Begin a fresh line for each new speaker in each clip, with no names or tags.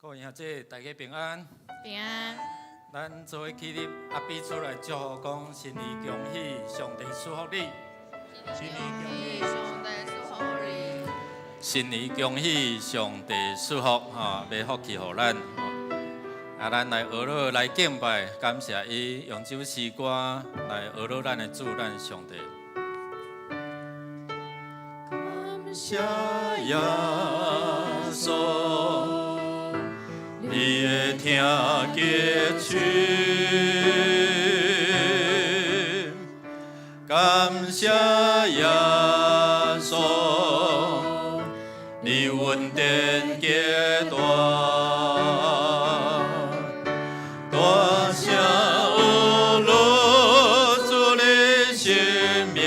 各位兄姐，大家平安。
平安。
咱做伙起立，啊，彼此來祝福，講新年恭喜，上帝賜福你。
新年恭喜，上帝賜福你。
新年恭喜，上帝賜福，吼，欲福氣予咱。啊，咱來學樂來敬拜，感謝伊用這首詩歌來學樂咱的主，咱的上帝。感謝耶穌，你會聽祈求，感謝耶穌，你恩典極大，大聲學樂主的聖名，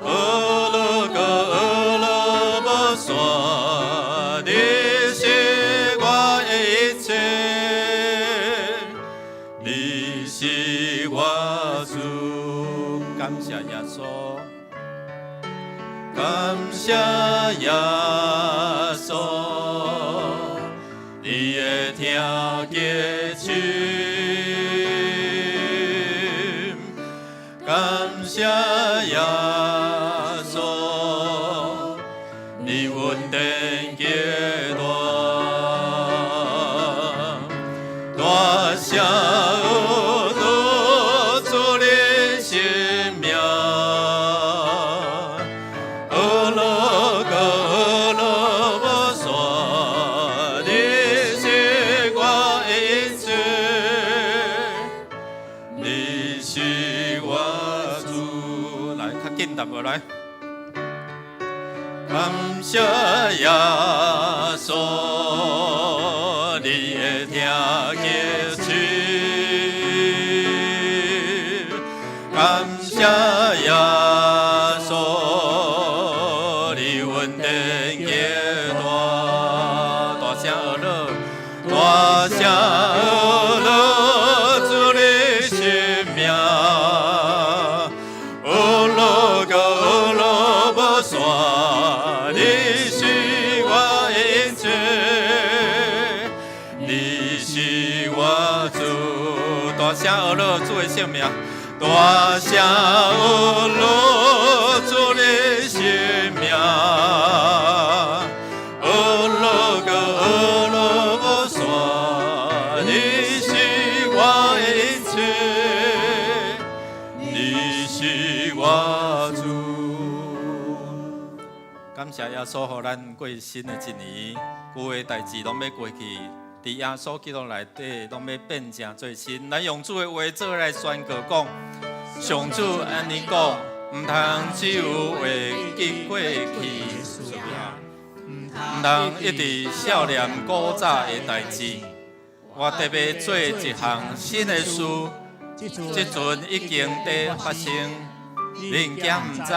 學樂閣學樂無散，你是我的一切，你是我主，感謝耶穌，感謝耶穌，你會聽祈求，感謝耶穌，你恩典極大，大聲學樂主的聖名，學樂閣學樂無散，你是我的一切，你是我主。來，較緊淡薄來。感謝耶穌，你會聽祈求，感謝耶穌，你恩典極大，大聲學樂，大聲學樂主的聖名，學樂閣學樂無散，你是我的一切，你是我主，大聲學樂主的聖名，大聲學樂主的聖名，學樂閣學樂無散，你是我的一切，你是我主。感謝耶穌，予咱過新的一年，舊的代誌攏欲過去，佇耶穌基督內底，攏欲變成做新。咱用主的話做來宣告講，上主按呢講，毋通只有會記過去事，毋通一直數念古早的代誌。我特欲做一項新的事，這陣已經佇發生，恁敢毋知？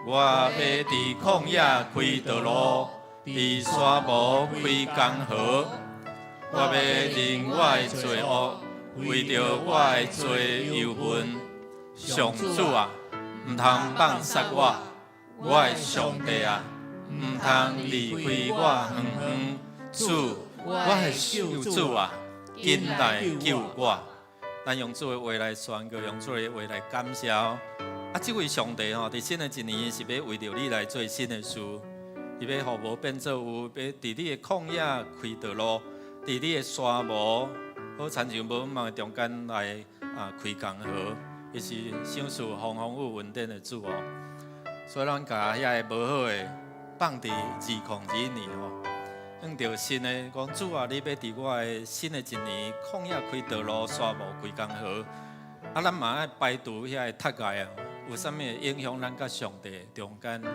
我欲佇曠野開道路，佇沙漠開江河。我欲認我的罪惡，為著我的罪憂恨。上主啊，毋通放殺我，我的上帝啊，毋通離開我遠遠。主，我的救主啊，緊來救我。咱用主的話來宣告，用主的話來感謝。啊，這位上帝吼，佇新的一年是欲為著你來做新的事，伊欲予無變做有，欲佇你的曠野開道路，佇你的沙漠，好親像無夢的中間來啊開江河，伊是賞賜風風雨恩典的主哦。所以咱共遐个無好的放佇2021年吼，向著新的講主啊，你欲佇我的新的一年曠野開道路，沙漠開江河，啊，咱嘛愛排除遐个窒礙啊，有啥物會影響咱佮上帝中間的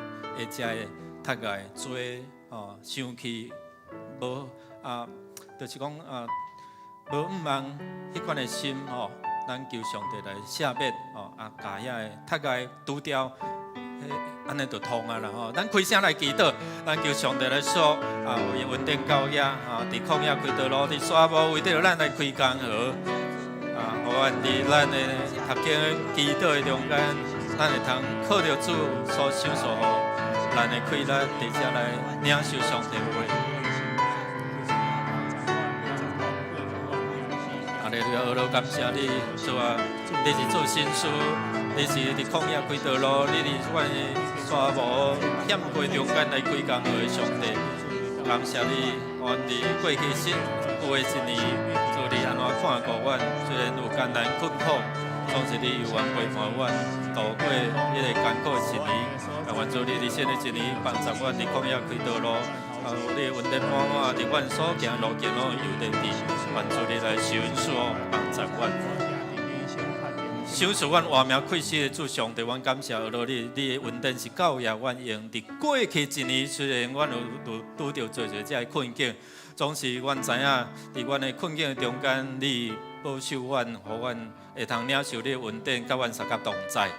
這个窒礙罪吼，生氣無啊，就是講啊，無毋望彼款的心吼，咱求上帝來赦免吼，啊，共遐个窒礙除掉，按呢就通啊啦吼。咱開聲來祈禱，咱求上帝來說啊，為恩典到遐啊，佇曠野開道路，佇沙漠為著咱來開江河啊，予阮佇咱的讀經祈禱的中間，咱會通靠著主所賞賜予咱的氣力，佇遮來領受上帝話。利路亞，阿羅感謝你，主啊，你是做新事，你是佇曠野開道路，你佇阮的沙漠險溪中間來開江河的上帝。感謝你，阮佇過去新舊的一年，主你按怎看顧阮？雖然有艱難困苦，總是你猶原陪伴阮度過彼个艱苦的一年。但願主你佇新的一年幫助阮佇曠野開道路，啊，有你的恩典滿滿，佇阮所行路徑攏有得佇，願主你來賞賜幫助阮。賞賜阮活命氣息的主上帝，阮感謝阿羅你，你的恩典是夠額阮用。佇過去一年，雖然阮有拄著濟濟這个困境，總是阮知影，佇阮的困境中間，你保守阮，予阮會通領受你的恩典，佮阮相佮同在。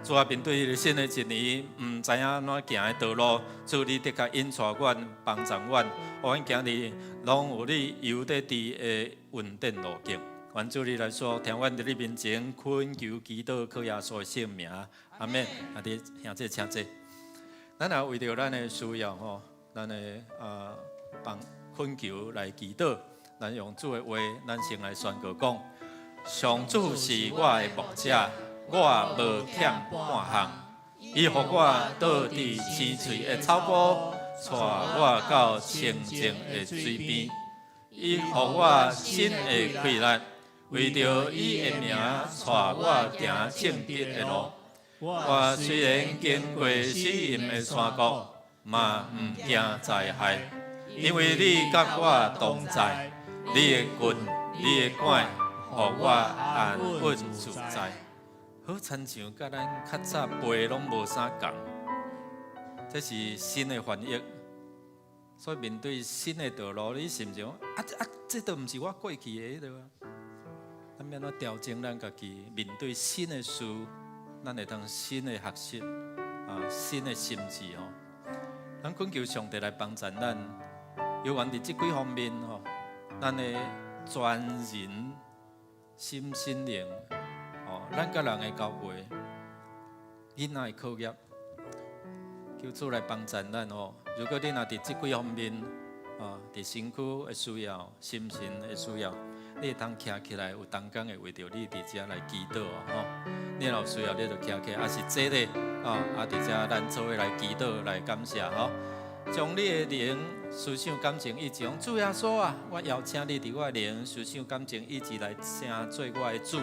主啊，面對新的一年，毋知影按怎行的道路，主你的確引帶阮，幫助阮，予阮行佇攏有你油得佇的恩典路徑。願主你來說，聽阮佇你面前懇求祈禱，靠耶穌的聖名，阿們。啊，你兄弟請坐。咱也為著咱的需要吼，咱的幫懇求來祈禱，咱用主的話，咱先來宣告講：上主是我的牧者，我無欠半項。伊予我倒佇青翠的草坡，帶我到清靜的水邊。伊予我新的氣力。為著伊的名，帶我行正直的路。我雖然經過死蔭的山谷，嘛毋驚災害，因為你佮我同在。你的棍，你的拐，予我安穩自在。好親像佮咱較早背攏無啥仝，這是新的翻譯。所以面對新的道路，你是毋是講啊啊？這都毋是我過去的對吧？咱欲按怎調整咱家己？面對新的事，咱會當新的學習啊，新的心智吼。咱懇求上帝來幫助咱，猶原佇這幾方面吼，咱的全人心身靈吼，咱佮人的交話，囡仔的課業，求主來幫助咱吼。如果你若佇這幾方面啊，佇身軀的需要、心神的需要，你會當徛起來，有同工會為著你佇遮來祈禱吼。你若有需要，你就徛起來，抑是坐咧，啊，佇遮咱做伙來祈禱、來感謝吼。將你的靈、思想、感情、意志，主耶穌啊，我邀請你佇我的靈、思想、感情、意志來成做我的主。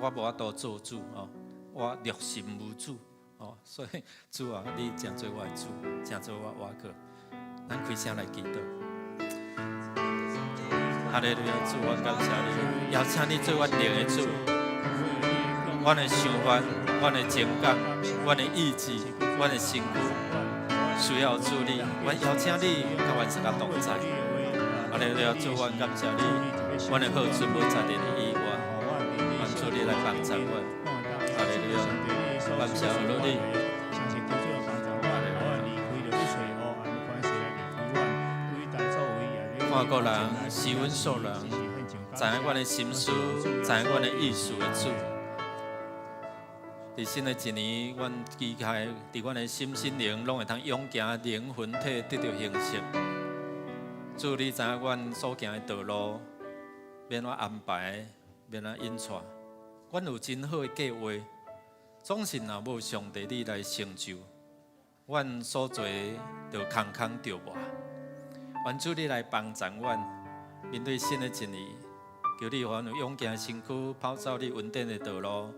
我無法度做主吼，我良心無主哦，所以主啊，你成做我的主，成做我倚靠。咱開聲來祈禱。哈利路亞，主，我感謝你，邀請你做阮靈的主，阮的想法、阮的情感、阮的意志、阮的身軀，需要主你，阮邀請你佮阮相佮同在。哈利路亞，主，阮感謝你，阮的好處無在佇你以外，願主你來幫助阮。哈利路亞，感謝主你。看顧人，是阮所人，知影阮的心思，知影阮的意思的主。佇新的一年，阮期待佇阮的心身靈，攏會通勇行靈魂體得著形式。主，你知影阮所行的道路，欲按怎安排，欲按怎引帶。阮有真好的計劃，總是若無上帝你來成就，阮所做的就空空著無。願主你來幫助阮，面對新的一年，求你予阮有勇健的身軀，跑走你恩典的道路，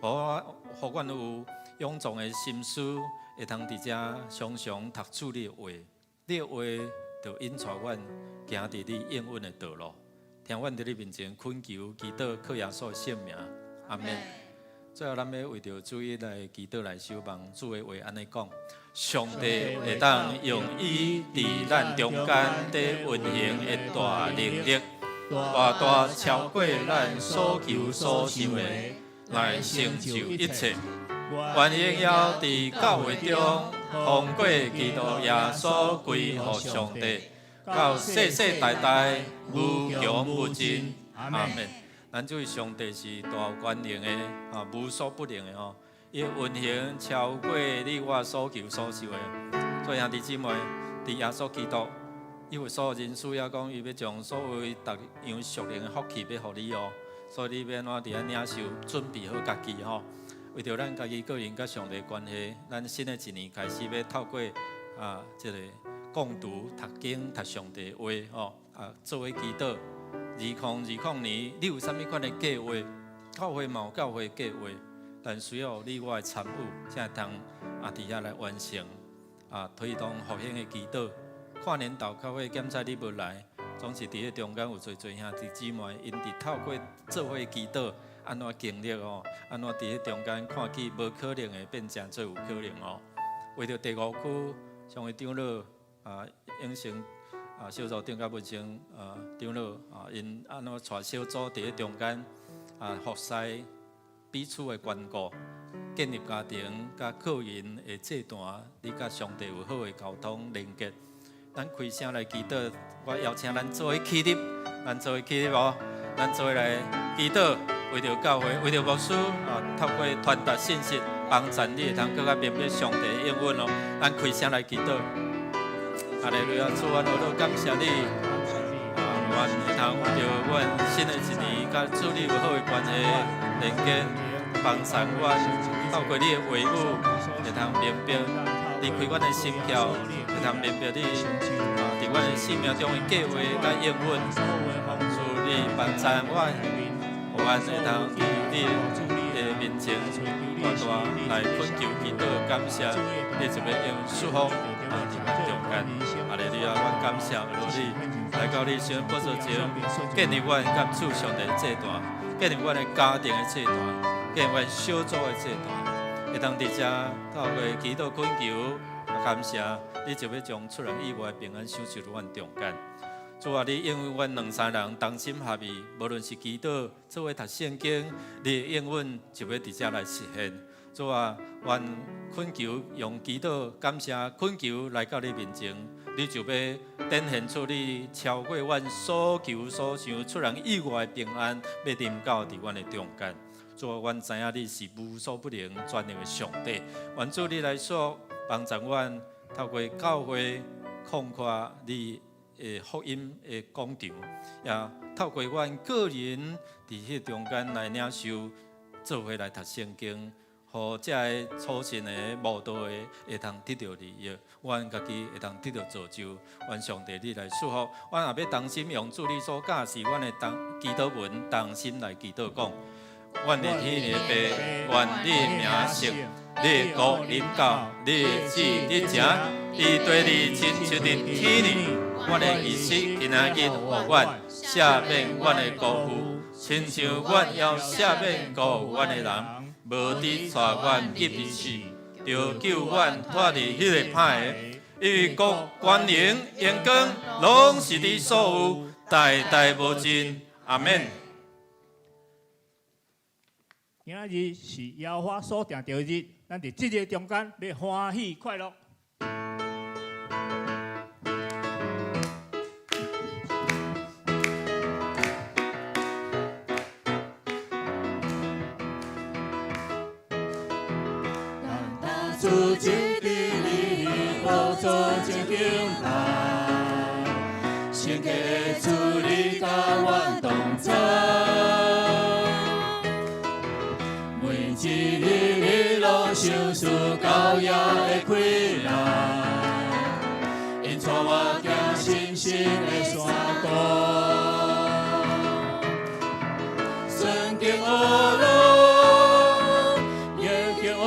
予阮有勇壯的心思，會通佇遮常常讀主你的話，你的話就引帶阮行佇你應允的道路。聽阮佇你面前懇求祈禱，靠耶穌的聖名，阿們。最後，咱欲為著主日來祈禱來守望，主的話按呢講：上帝會當用伊佇咱中間佇運行的大能力，大大超過咱所求所想的，來成就一切。願榮耀佇教會中，通過基督耶穌歸予上帝，到世世代代無窮無盡。阿們。咱這位上帝是大有權能的，啊，無所不能的吼。伊運行超過你我所求所想的。所以兄弟姊妹，佇耶穌基督，以弗所人書也講，伊欲將所有逐樣屬靈的福氣欲予你哦，所以你欲按怎佇遐領受，準備好家己吼。為著咱家己個人佮上帝關係，咱新的一年開始欲透過啊，這个共讀、讀經、讀上帝話吼，啊，做伙祈禱。2020年，你有啥物款的計劃？教會嘛有教會計劃，但需要你我的參與，才會通啊佇遐來完成啊推動復興的祈禱。跨年禱告會檢查你無來，總是佇彼中間有濟濟兄弟姊妹，𪜶佇透過做伙祈禱，按怎經歷哦，按怎佇彼中間看見無可能的變成做有可能哦。為著第五區上位長老啊，永成啊小組長佮文成啊長老啊，𪜶按怎帶小組佇彼中間啊服侍彼此的關顧，建立家庭佮個人的祭壇，你佮上帝有好的溝通連結。咱開聲來祈禱，我邀請咱做伙起立，咱做伙起立哦，咱做伙來祈禱，為著教會，為著牧師啊，透過傳達信息，幫助你會通閣較明白上帝的應允哦。咱開聲來祈禱，哈利路亞，主啊，我感謝你，啊，阮會通為著阮新的一年，佮主你有好的關係連結，幫助阮透過你的話語，會通明白離開阮的心竅，會通明白你啊，佇阮的生命中的計劃佮應允，主你幫助阮，予阮會通佇你的面前大大來懇求祈禱，感謝你就欲用祝福啊，佇阮中間。哈利路亞，阮感謝你來到你聖寶座前，建立阮佮主上帝的祭壇，建立阮的家庭的祭壇，建立阮小組的祭壇。會當佇遮透過祈禱懇求，感謝你就欲將出人意外的平安賞賜予阮中間。主啊，你應允阮兩三人同心合意，無論是祈禱、做伙讀聖經，你的應允就欲佇遮來實現。主啊，阮懇求用祈禱感謝懇求來到你面前，你就欲展現出你超過阮所求所想出人意外的平安，欲臨到佇阮的中間。主啊，阮知影你是無所不能、全能的上帝。願主你來說幫助阮，透過教會擴闊你的福音的廣場，也透過阮個人佇彼中間來領受，做伙來讀聖經，予這个初信的慕道的會通得著利益，阮家己會通得著造就。願上帝你來祝福，阮也欲同心用主你所教示阮的同祈禱文，同心來祈禱講。阮佇天的父，願你名聖，你國臨到，你旨意成，佇地裡親像佇天裡。阮的飲食今仔日予阮，赦免阮的過負，親像阮也赦免過負阮的人，無得帶阮入去試，著救阮脫離彼个歹的。因為國權能榮光，攏是你所有，代代無盡。阿們。
今仔日是耶和華所定的日，咱佇這个中間欲歡喜快樂。咱大主這佇你寶座前敬拜，聖潔的主你佮阮同在。每一日你攏賞賜高雅的氣力，𪜶帶我行新生的山谷，順境惡路，逆境惡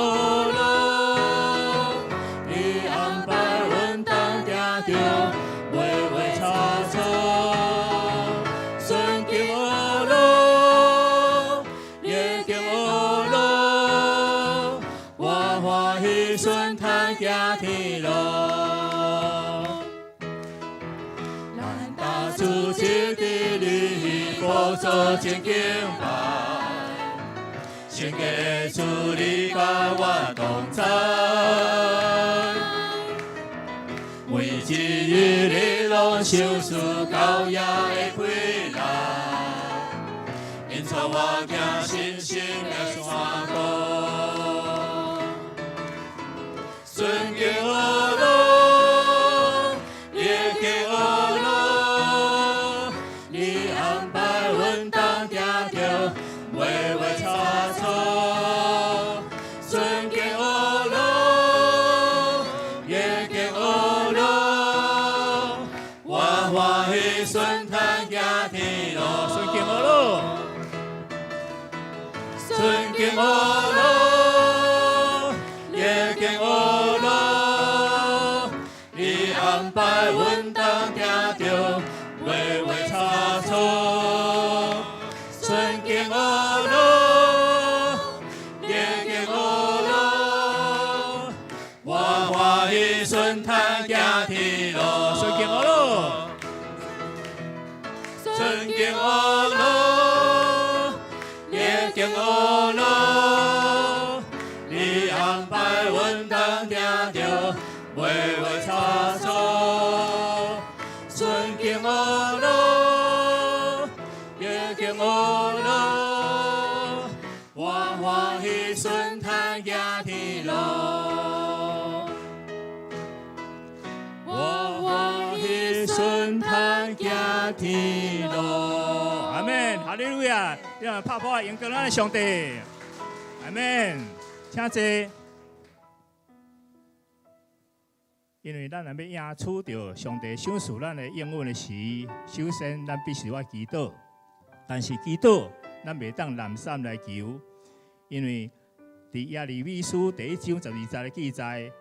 路，伊安排阮當行著，袂會差錯。順境惡路，逆境惡路，我歡喜順坦行天路。咱大主這佇你寶座前敬拜，聖潔的主你佮我同在。每一日你攏賞賜高雅的氣力，𪜶帶我行新生的山谷。順境惡路，逆境惡路，順坦行天路，
順境惡路，
順境惡路，逆境惡路，伊安排阮當行著，袂有差錯。順境惡路，逆境惡路，我歡喜順坦行天路，
順境惡路，
順境惡路，逆境惡路，你安排阮當行著，袂有差錯。順境惡路，逆境惡路，我歡喜順坦行天路，我歡喜順坦行天路。
阿門，哈利路亞！讓拍破榮耀咱的上帝，阿門。請坐。因為咱若欲贏取著上帝賞賜咱的應允的時，首先咱必須愛祈禱。但是祈禱，咱袂當懶散來求，因為佇耶利米書第一章十二節的記載，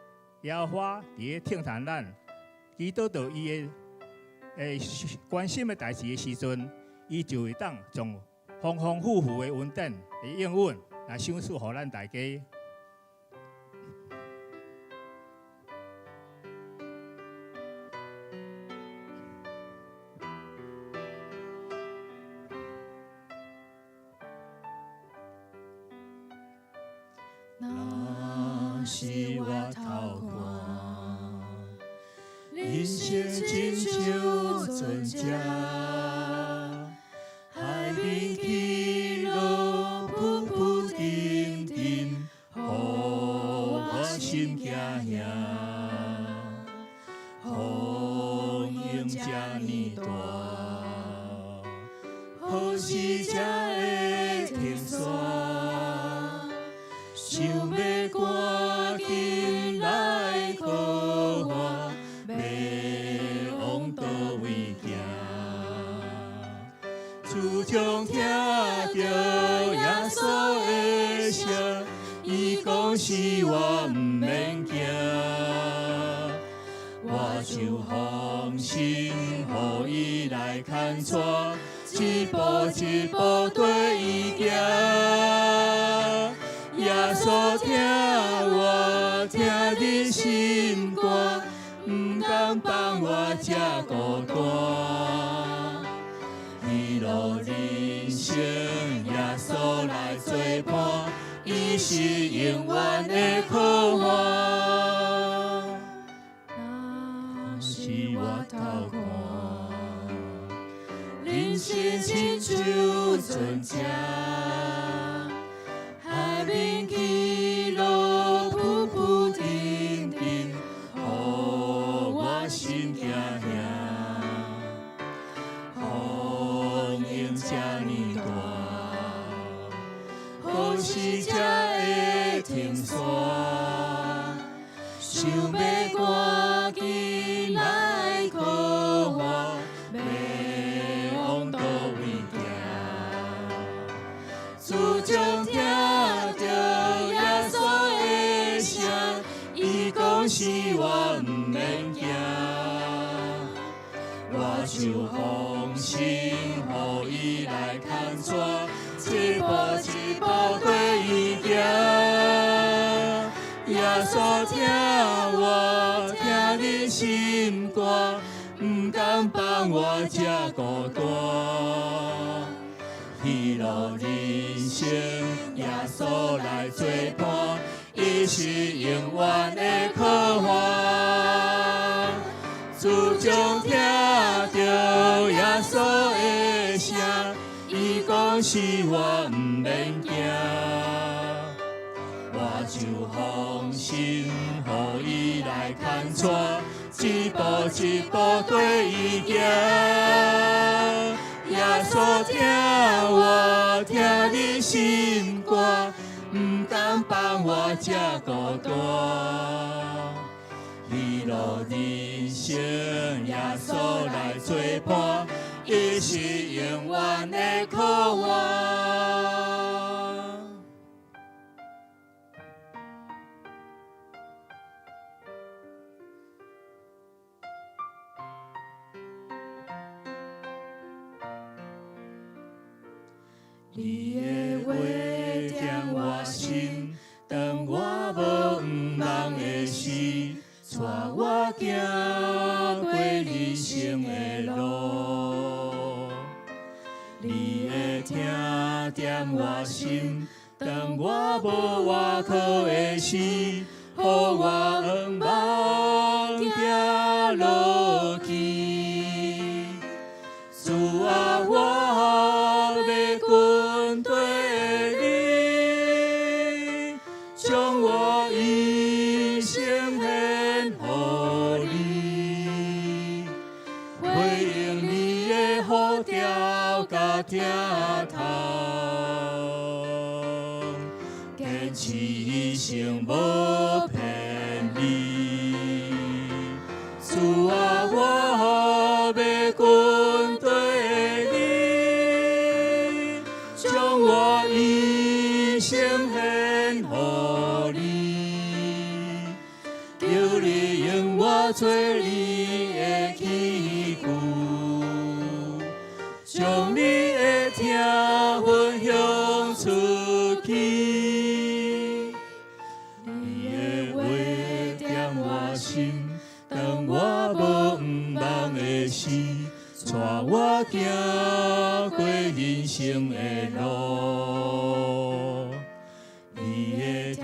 耶和華佇咧聽談咱祈禱著伊的關心的代誌的時陣，伊就會當將豐豐富富的恩典的應允來賞賜予咱大家。
若是我頭看，人生親像船隻，海面起落浮浮沉沉，予我心驚嚇。風湧這呢大，何時才會停煞？想欲趕緊來靠岸，欲往佗位行？自從聽著耶穌的聲，伊講死我毋免驚，我就放心予伊來牽帶，一步一步綴伊行。耶穌疼我，疼入心肝，毋甘放我這孤單。喜樂人生，耶穌來作伴，伊是永遠的靠岸。
若
是
是
我
我
頭
頭
看，
看，
人生親像船隻，海面起落浮浮沉沉，予我心驚嚇。風湧這呢大，何時才會停煞？想欲趕緊來靠岸，欲往佗位行？自從聽著耶穌的聲，伊講死我毋免驚，我就放心予伊來牽帶，一步一步綴伊行。耶穌疼我，疼入心肝，毋甘放我這孤單。喜樂人生，耶穌來作伴，伊是永遠的靠岸。自從聽著耶穌的聲，伊講死我毋免驚，我就放心予伊來牽帶，一步一步綴伊行。耶穌疼我，疼入心肝，毋甘放我這孤單。喜樂人生，耶穌來作伴，你是永遠的渴望。你的話踮我心，當我無向望的時，帶我行過人生的路。你的疼踮我心，當我無倚靠的時，予我向望行落去。主啊，我欲跟綴你，將我一生獻予你，回應你的呼召佮疼痛，堅持一生無偏離。主啊，我欲跟綴你，將我一生獻予你，求你用我做你的器具，將你的疼分享出去。你的話踮我心，當我無向望的時，帶我行過人生的路。你的疼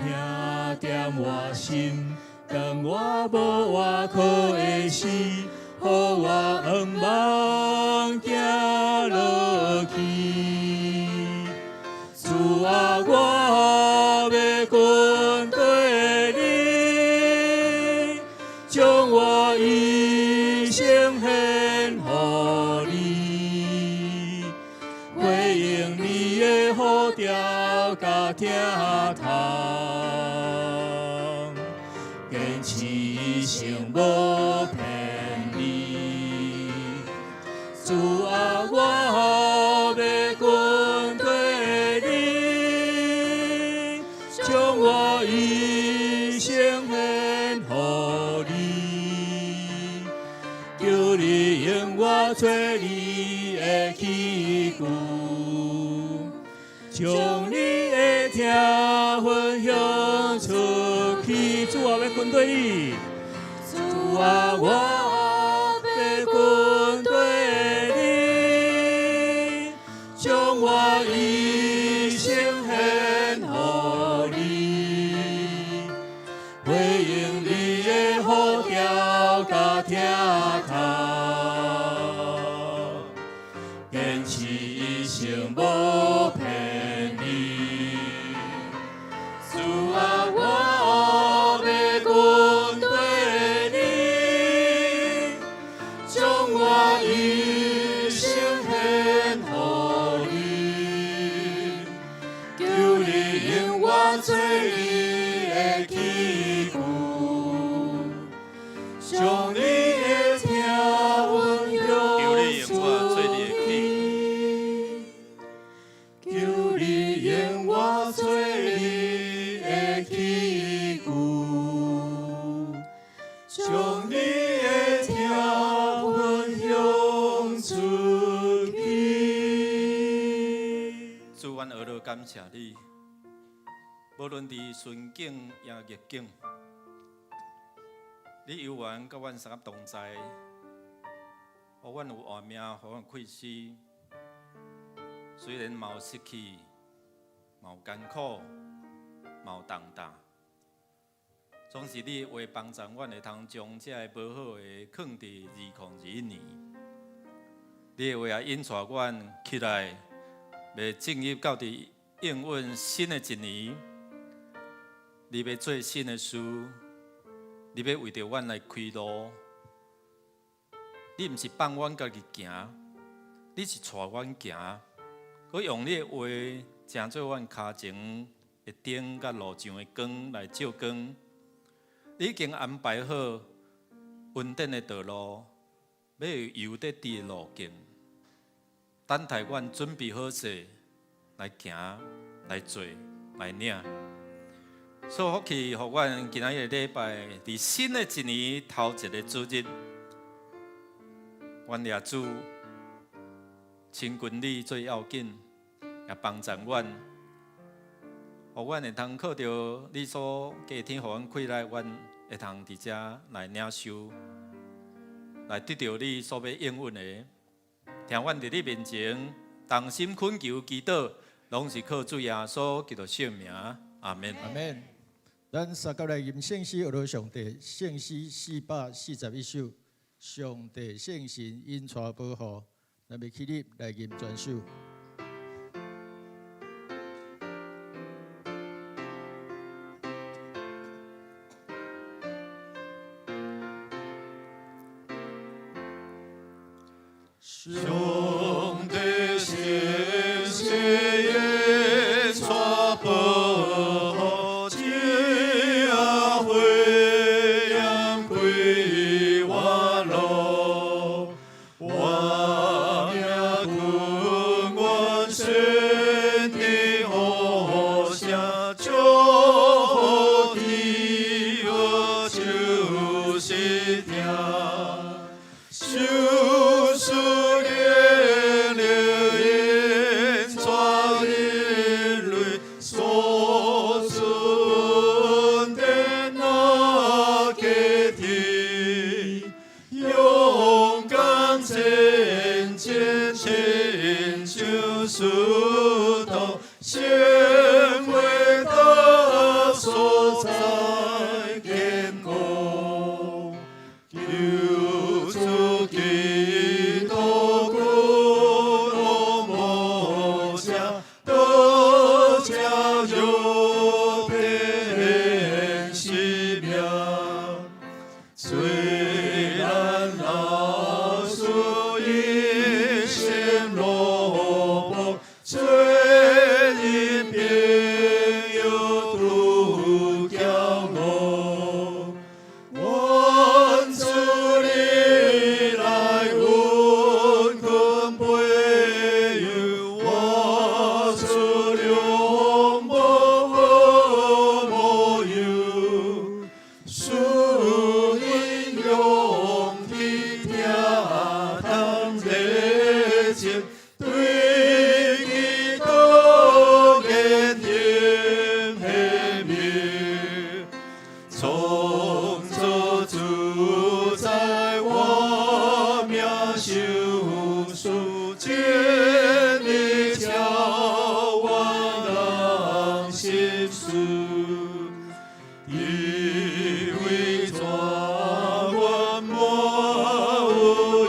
踮我心，當我無倚靠的時，予我向望行落去。主啊，我欲跟綴你，將我一生獻予你，回應你的呼召佮疼痛，堅持一生無偏離。主啊，我欲跟綴你，將我一生獻予你，求你用我做你的器具，將你的疼分享出去。主啊，欲跟綴你，主啊，我欲跟綴你，將我一生獻予你，回應你的呼召佮疼痛，堅持一生無偏離。主啊，我欲跟綴你，將我一生獻予你，求你用我做你的器具，將你的疼分享
求你用我做你的器
具，求你用我做你的器具，將你的疼分享出去。
主，阮呵咾感謝你，無論佇順境抑逆境，你猶原佮阮相佮同在，予阮有活命，予阮氣息。雖然嘛有失去，嘛有艱苦，嘛有重擔，總是你的話幫助阮會通將這个無好的囥佇2021年。你的話也引帶阮起來，欲進入到佇應允新的一年。你欲做新的事，你欲為著阮來開路。你毋是放阮家己行，你是帶阮行。閣用你的話，成做阮跤前的燈，佮路上的光來照光。你已經安排好恩典的道路，欲有油得的路徑。等待阮準備好勢來行、來做、來領。所以福氣予阮今仔日禮拜，佇新的一年頭一个主日，願耶主親近你最要緊，也幫助阮，予阮會通靠著你所加添予阮氣力，阮會通佇遮來領受，來得著你所欲應允的。聽阮佇你面前同心懇求祈禱，攏是靠主耶穌基督聖名，阿門。
阿門。咱相佮來吟聖詩，學上帝聖詩441首，上帝聖神引帶保護，咱欲起立來吟全首。
上帝聖神引帶保護，這火焰開我路，我命困願神的好聲，祝福天手是聽。受試煉靈引帶人類所賜的那個天，勇敢前進，親像使徒，先為他所在堅固。求主基督君王無聲，得勝肉體生命。雖然老師一生落魄，雖然朋友都驕傲，願主你來穩困培育，我主良無無憂，屬因勇氣聽通熱情，對基督堅定顯明，創造主在我命受數，真理敲我人心事，以為全阮滿有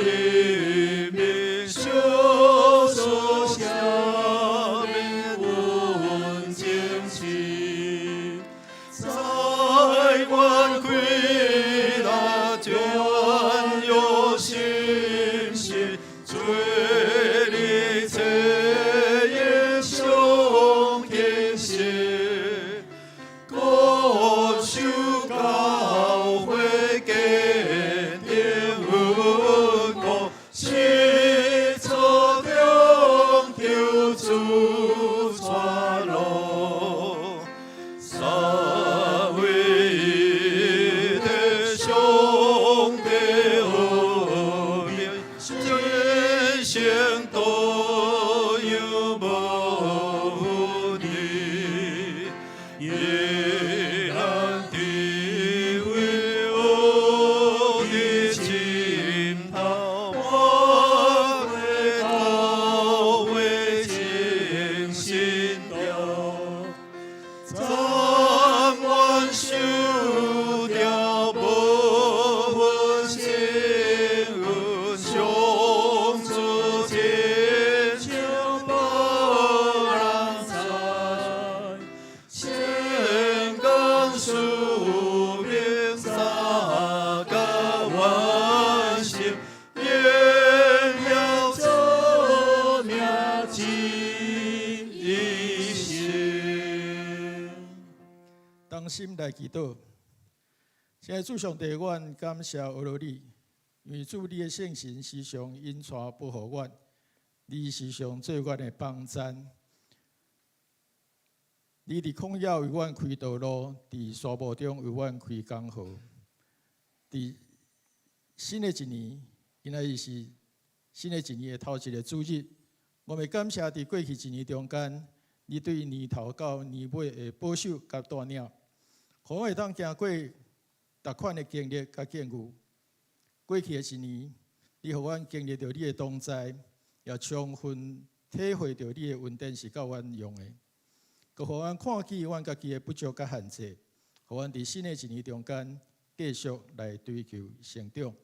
憐憫，小數赦免阮情痴，在阮氣力轉有信心，做你這英雄堅實。恪守教會堅定穩固，實操中求主帶路，三位一體上帝奧秘，真聖道有無敵。依然地位我的心頭，我歸到為真心調，暫願受掉無分心恩，上主親像無人知。宣講使命三個完成，榮耀主名之一生。
同心來祈禱，親愛的主上帝，阮感謝阿羅你，因為主你的聖神時常引帶保護阮，你時常做阮的幫贊。你佇曠野為阮開道路，佇沙漠中為阮開江河。佇新的一年，今仔日是新的一年的頭一个主日，我們感謝佇過去一年中間，你對年頭到年尾的保守佮帶領，予阮會當行過逐款的經歷佮境遇。過去的一年，你予阮經歷著你的同在，也充分體會著你的恩典是夠阮用的，閣予阮看見阮家己的不足佮限制，予阮佇新的一年中間繼續來追求成長。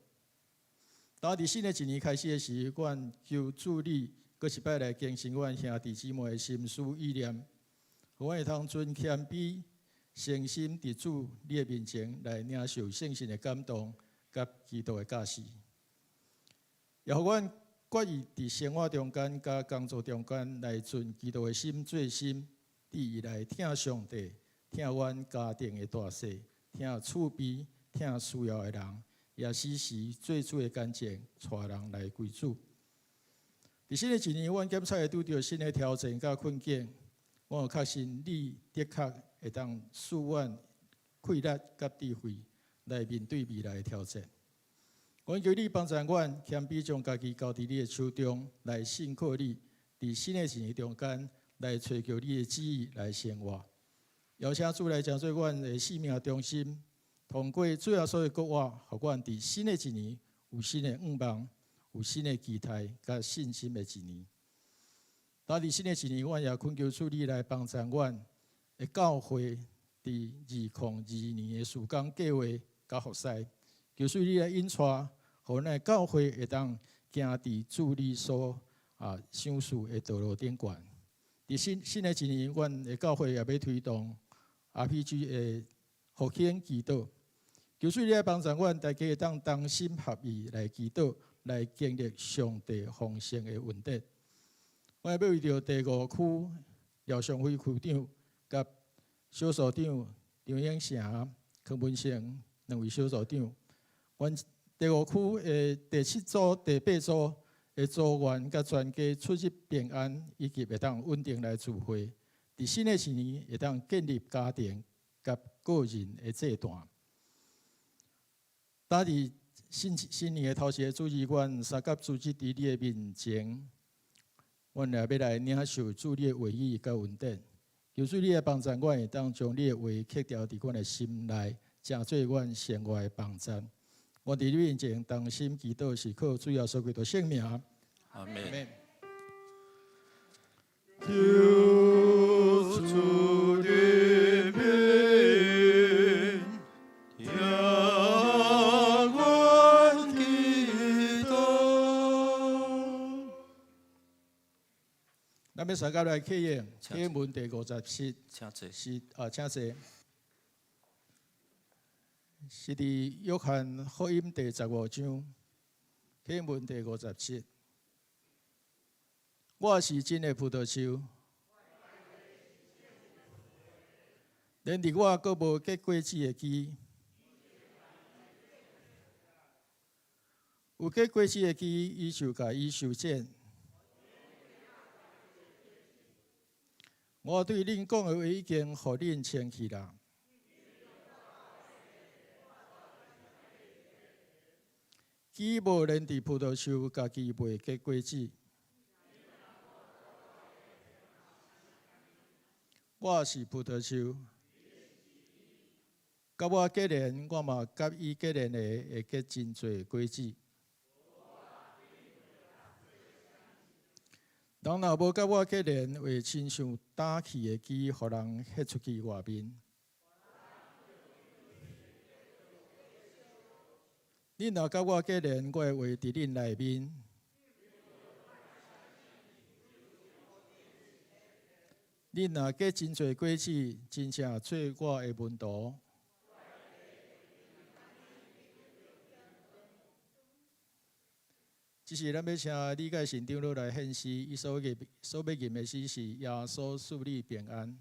當佇新的一年開始的時，阮求主你閣一擺來更新阮兄弟姊妹的心思意念，予阮會通存謙卑、誠心佇主你的面前來領受聖神的感動佮基督的教示，也予阮決意佇生活中間佮工作中間來存基督的心做心，致意來疼上帝、疼阮家庭的大細、疼厝邊、疼需要的人，也時時做主的見證，帶人來歸主。佇新的一年，阮檢測會拄著新的挑戰佮困境，我有確信你的確會當賜阮氣力佮智慧來面對未來的挑戰。阮求你幫助阮，謙卑將家己交佇你的手中，來信靠你。佇新的一年中間，來追求你的旨意來生活。邀請主來成做阮的生命中心，通過主耶穌的復活，予阮佇新的一年有新的願望，有新的期待，佮信心的一年。當佇新的一年，阮也懇求主你來幫助阮的教會佇2022年的事工計劃佮服侍，求主你來引帶，予咱的教會會當行佇主你所賞賜的道路頂懸。佇新的一年，阮的教會也欲推動 RPG 的復興祈禱，求主你來幫助阮，大家會當同心合意來祈禱，來經歷上帝豐盛的恩典。我欲為著第五區廖尚輝區長佮小組長張永成、柯文成兩位小組長，阮第五區的第七組、第八組的組員佮全家出入平安，以及會當穩定來聚會。佇新的一年，會當建立家庭佮個人的祭壇。當佇新年的頭一个主日，阮三甲主日佇你的面前，阮也欲來領受主你的話語佮恩典。求主你來幫助阮，會當將你的話刻牢佇阮的心內，成做阮生活的幫贊。我佇你面前同心祈禱，是靠主耶穌基督聖名。
阿們。
求主的名，聽阮祈禱。
咱欲相佮來啟應，啟應文第57，
請坐。
是啊，請坐。是佇約翰福音第十五章，啟應文第五十七。我是真的葡萄樹，連佇我閣無結果子的枝，有結果子的枝，伊就共伊修剪。我對恁講的話已經予恁清氣啦。枝無連佇葡萄樹，家己袂結果子。我是葡萄樹，佮我結連，我嘛佮伊結連的，會結真濟果子。人若無佮我結連，會親像焦去的枝，予人彼出去外面。恁若佮我結連，我的話佇恁內面。恁若結真濟果子，真正做我的門徒。這時，咱欲請李介信長老來獻詩，伊所欲吟的詩是耶穌賜你平安。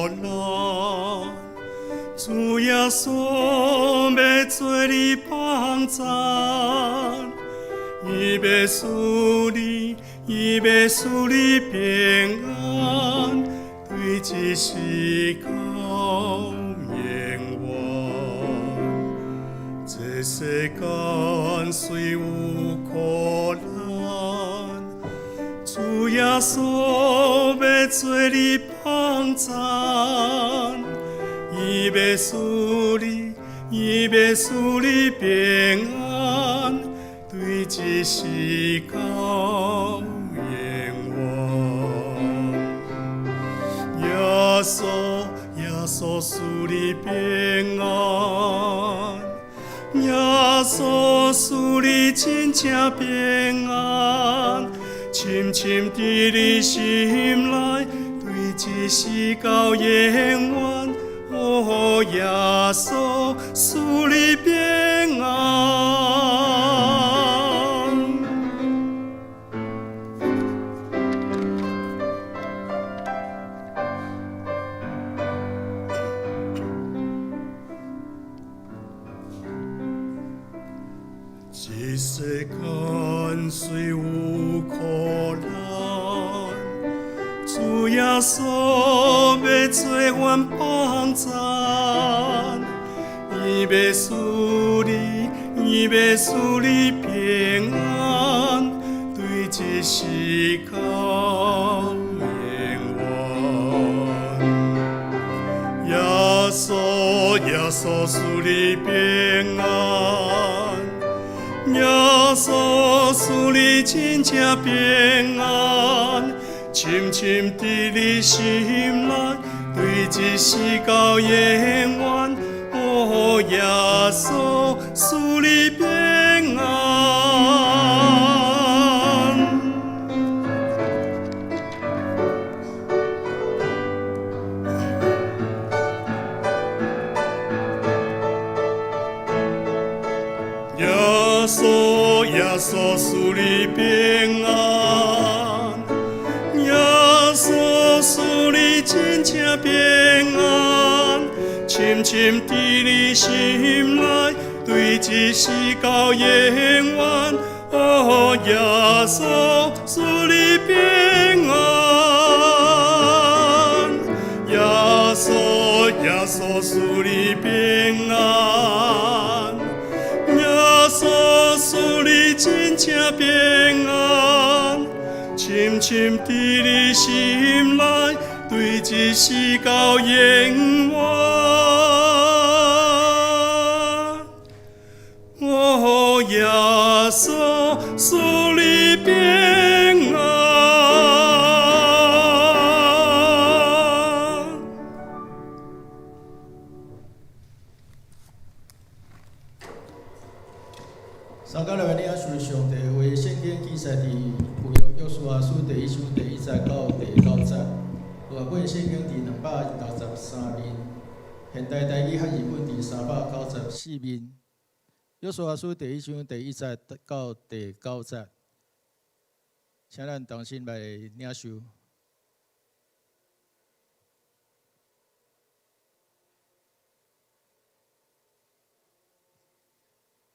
難，主耶穌欲做你幫贊，伊欲賜你，伊欲賜你平安，對這世到永遠。這世間雖有苦難，主耶穌欲做你幫贊，伊欲賜你，伊欲賜你平安，對這世到永遠。耶穌，耶穌賜你平安，耶穌賜你真正平安，深深佇你心內，對這世到永遠。哦，耶穌賜你平安。這世間雖有苦難，主耶穌欲做阮幫贊，伊欲賜你，伊欲賜你平安，對這世到永遠。耶穌，耶穌賜你平安，耶穌賜你真正平安，深深佇你心內，對這世到永遠。哦，耶穌賜你平安。耶穌，耶穌賜你平安，耶穌賜你真正平安，深深佇你心內，對這世到永遠。哦，耶穌賜你平安，耶穌，耶穌賜你平安，耶穌賜你真正平安，深深佇你心內，對這世到永遠。哦，耶穌賜你平安。
三更來領受上帝話，聖經記載佇舊約約書亞書第一章第一節到第九節，和合本聖經佇263面，現代台語漢字本佇394面。約書亞書第一章第一節到第九節，請咱同心來領受。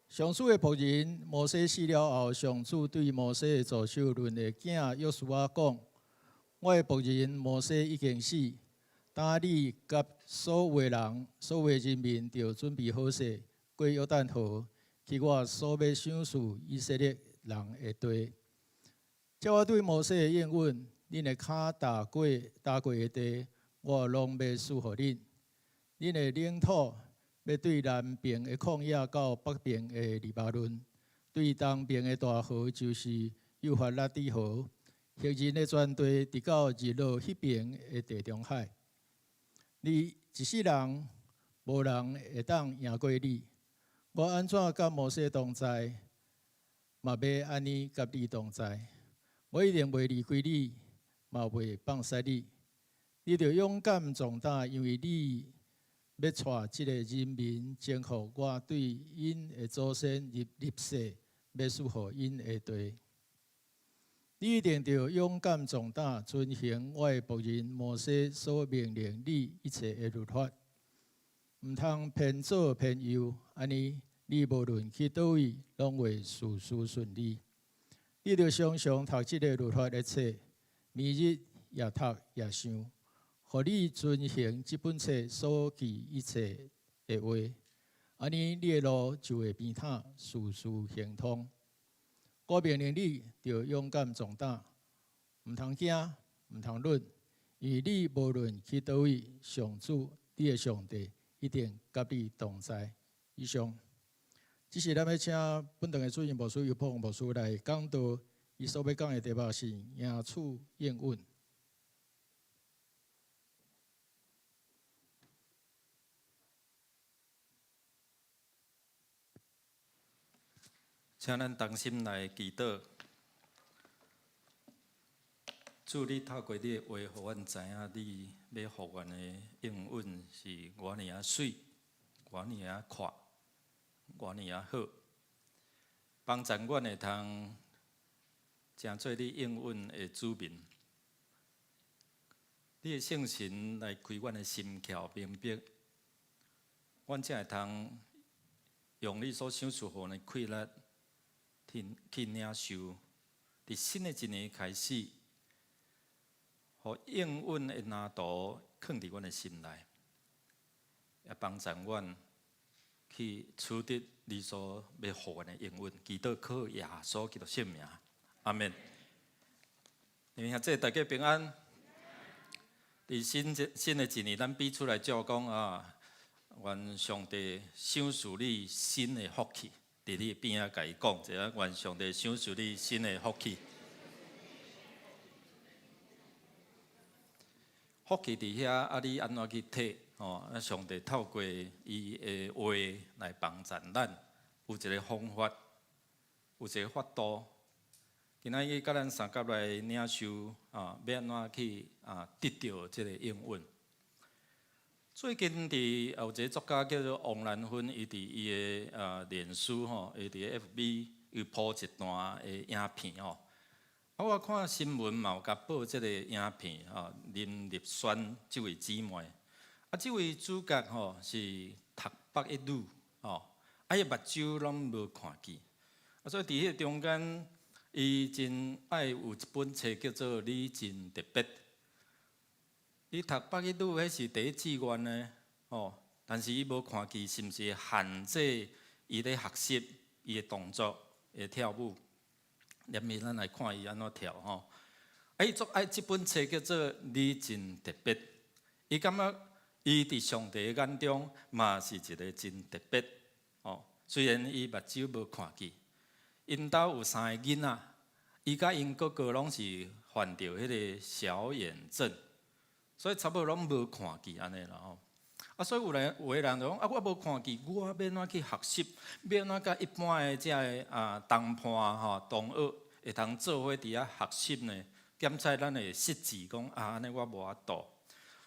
上主的僕人摩西死了後，上主對摩西的助手嫩的囝約書亞講：我的僕人摩西已經死，今你佮所有的人、所有的人民，著準備好勢，過約旦河，去我所欲賞賜以色列人的地。照我對摩西的應允，恁的跤踏過、踏過的地，我攏欲賜予恁。恁的領土欲對南爿的曠野到北爿的黎巴嫩，對東爿的大河就是幼發拉底河，赫人的全地，直到日落彼爿的地中海。你一世人，無人會當贏過你。我按怎佮摩西同在，嘛欲按呢佮你同在。我一定袂離開你，嘛袂放捨你。你著勇敢壯膽，因為你欲帶這个人民征服我對𪜶的祖先立誓，欲賜予𪜶的地。你一定著勇敢壯膽，遵行我的僕人摩西所命令你一切的律法，毋通偏左偏右，按呢，你無論去佗位，攏會事事順利。你著常常讀這个律法的冊，暝日也讀也想，予你遵行這本冊所記一切的話，按呢，你的路就會平坦，事事亨通。我命令你，著勇敢壯膽，毋通驚，毋通慄，因為你無論去佗位，上主你的上帝一定佮你同在。以上，這是咱欲請本堂的主任牧師尤破宏牧師來講道，伊所欲講的題目是贏取應允。
請咱同心來祈禱。主，你透過你的話，予阮知影你欲予阮的應允是偌爾仔媠，偌爾仔闊，偌爾仔好。幫助阮會通成做你應允的子民。你的聖神來開阮的心竅明白，阮才會通用你所賞賜予阮的氣力。去領受，佇新的一年開始，予應允的藍圖囥佇阮的心內，也幫助阮去取得你所欲予阮的應允。祈禱靠耶穌基督聖名，阿們。弟兄姊妹大家平安。佇新的一年，咱彼此來祝講啊，願上帝賞賜你新的福氣。佇你邊仔共伊講一下，願上帝賞賜你新的福氣。福氣佇遐，啊，你按怎去提？吼，啊，上帝透過伊的話來幫助咱，有一个方法，有一个法度。今仔日佮咱相佮來領受啊，欲按怎去啊得著這个應允。最近佇有一个作家叫做王蘭芬，伊佇伊的臉書吼，伊佇 FB 伊 po 一段的影片吼。啊，我看新聞嘛有共報這个影片吼，林立萱這位姊妹，啊，這位主角吼是讀北一女吼，啊，伊目睭攏無看見，啊，所以佇彼個中間，伊真愛有一本冊叫做《你真特別》。伊讀北一女，彼是第一志願呢，吼！但是伊無看見，是毋是限制伊咧學習伊的動作，會跳舞？連面咱來看伊按怎跳吼。啊，伊足愛這本冊叫做《你真特別》，伊感覺伊佇上帝的眼中嘛是一个真特別，吼。雖然伊目睭無看見，𪜶兜有三个囡仔，伊佮𪜶哥哥攏是患著彼个小眼症。所以差不多攏無看見按呢啦吼，啊，所以有人有的人就講啊，我無看見，我欲按怎去學習？欲按怎佮一般的這个啊同伴吼同學會通做伙佇遐學習呢？檢測咱的失智講啊，按呢我無法度。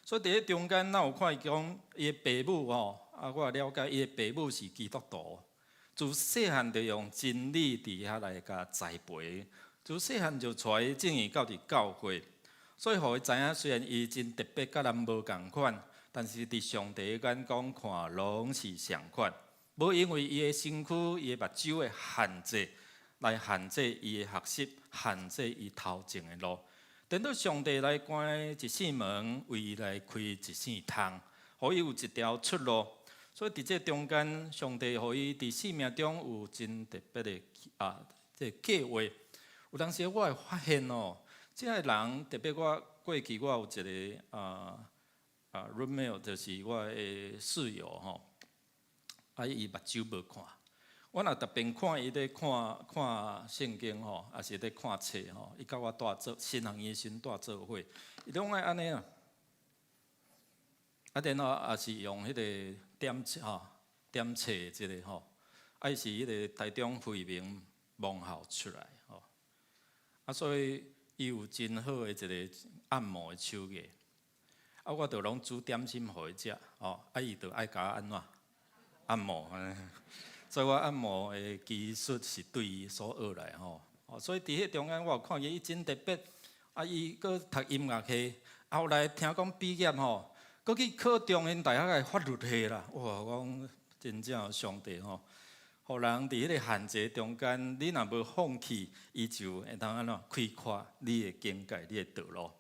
所以佇咧中間，咱有看伊講伊的爸母吼，啊，我了解伊的爸母是基督徒，自細漢就用真理佇遐來共栽培，自細漢就帶伊進去到佇教會。所以，予伊知影，雖然伊真特別，佮咱無仝款，但是佇上帝的眼光看，攏是相款。無因為伊的身軀、伊的目睭的限制，來限制伊的學習，限制伊頭前的路。等到上帝來關一扇門，為伊來開一扇窗，予伊有一條出路。所以佇這中間，上帝予伊佇生命中有真特別的啊，這個計劃。有當時我會發現哦。這个人特別，我過去我有一个roommate，就是我的室友吼，啊伊目睭無看，我若特別看伊咧看看聖經吼，抑是咧看冊吼，伊佮我蹛做新學院時蹛做伙，伊攏愛按呢啊，啊然後也是用彼个點吼點冊這个吼，啊伊是彼个台中惠民盲校出來吼，啊所以。伊有真好的一个按摩的手藝，啊，我就攏煮點心予伊食，吼，啊，伊就愛共我按怎按摩，所以我按摩的技術是對伊所學來吼，哦，所以佇彼中間我有看見伊真特別，啊，伊閣讀音樂系，後來聽講畢業吼，閣去考中興大學的法律系啦。哇，我講真正上帝吼，予人佇彼个限制中間，你若無放棄，伊就會當按怎開闊你的境界，你的道路。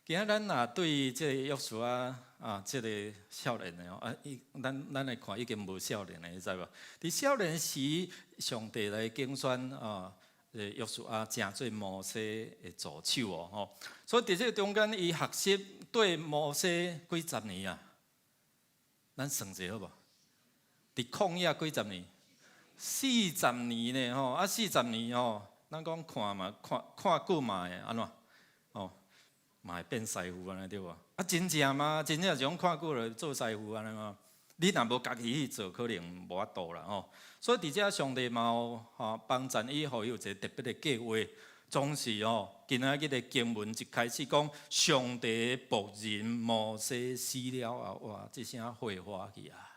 今仔咱若對這個約書亞啊，這個少年的吼，啊，伊咱來看已經無少年的，你知無？佇少年時，上帝來揀選啊，約書亞成做摩西的助手哦，吼。所以佇這個中間，伊學習對摩西幾十年啊，咱算者好無？佇曠野幾十年？四十年呢，吼！啊，四十年吼，咱講看嘛，看看久嘛會按怎？哦，嘛會變師傅按呢對無？啊，真正嗎？真正這種看久了做師傅按呢嗎？你若無家己去做，可能無法度啦吼。所以佇遮上帝嘛有吼幫贊伊，予伊有一個特別的計劃，總是吼，今仔日的經文一開始講，上帝的僕人摩西死了後，哇，這聲火花去啊！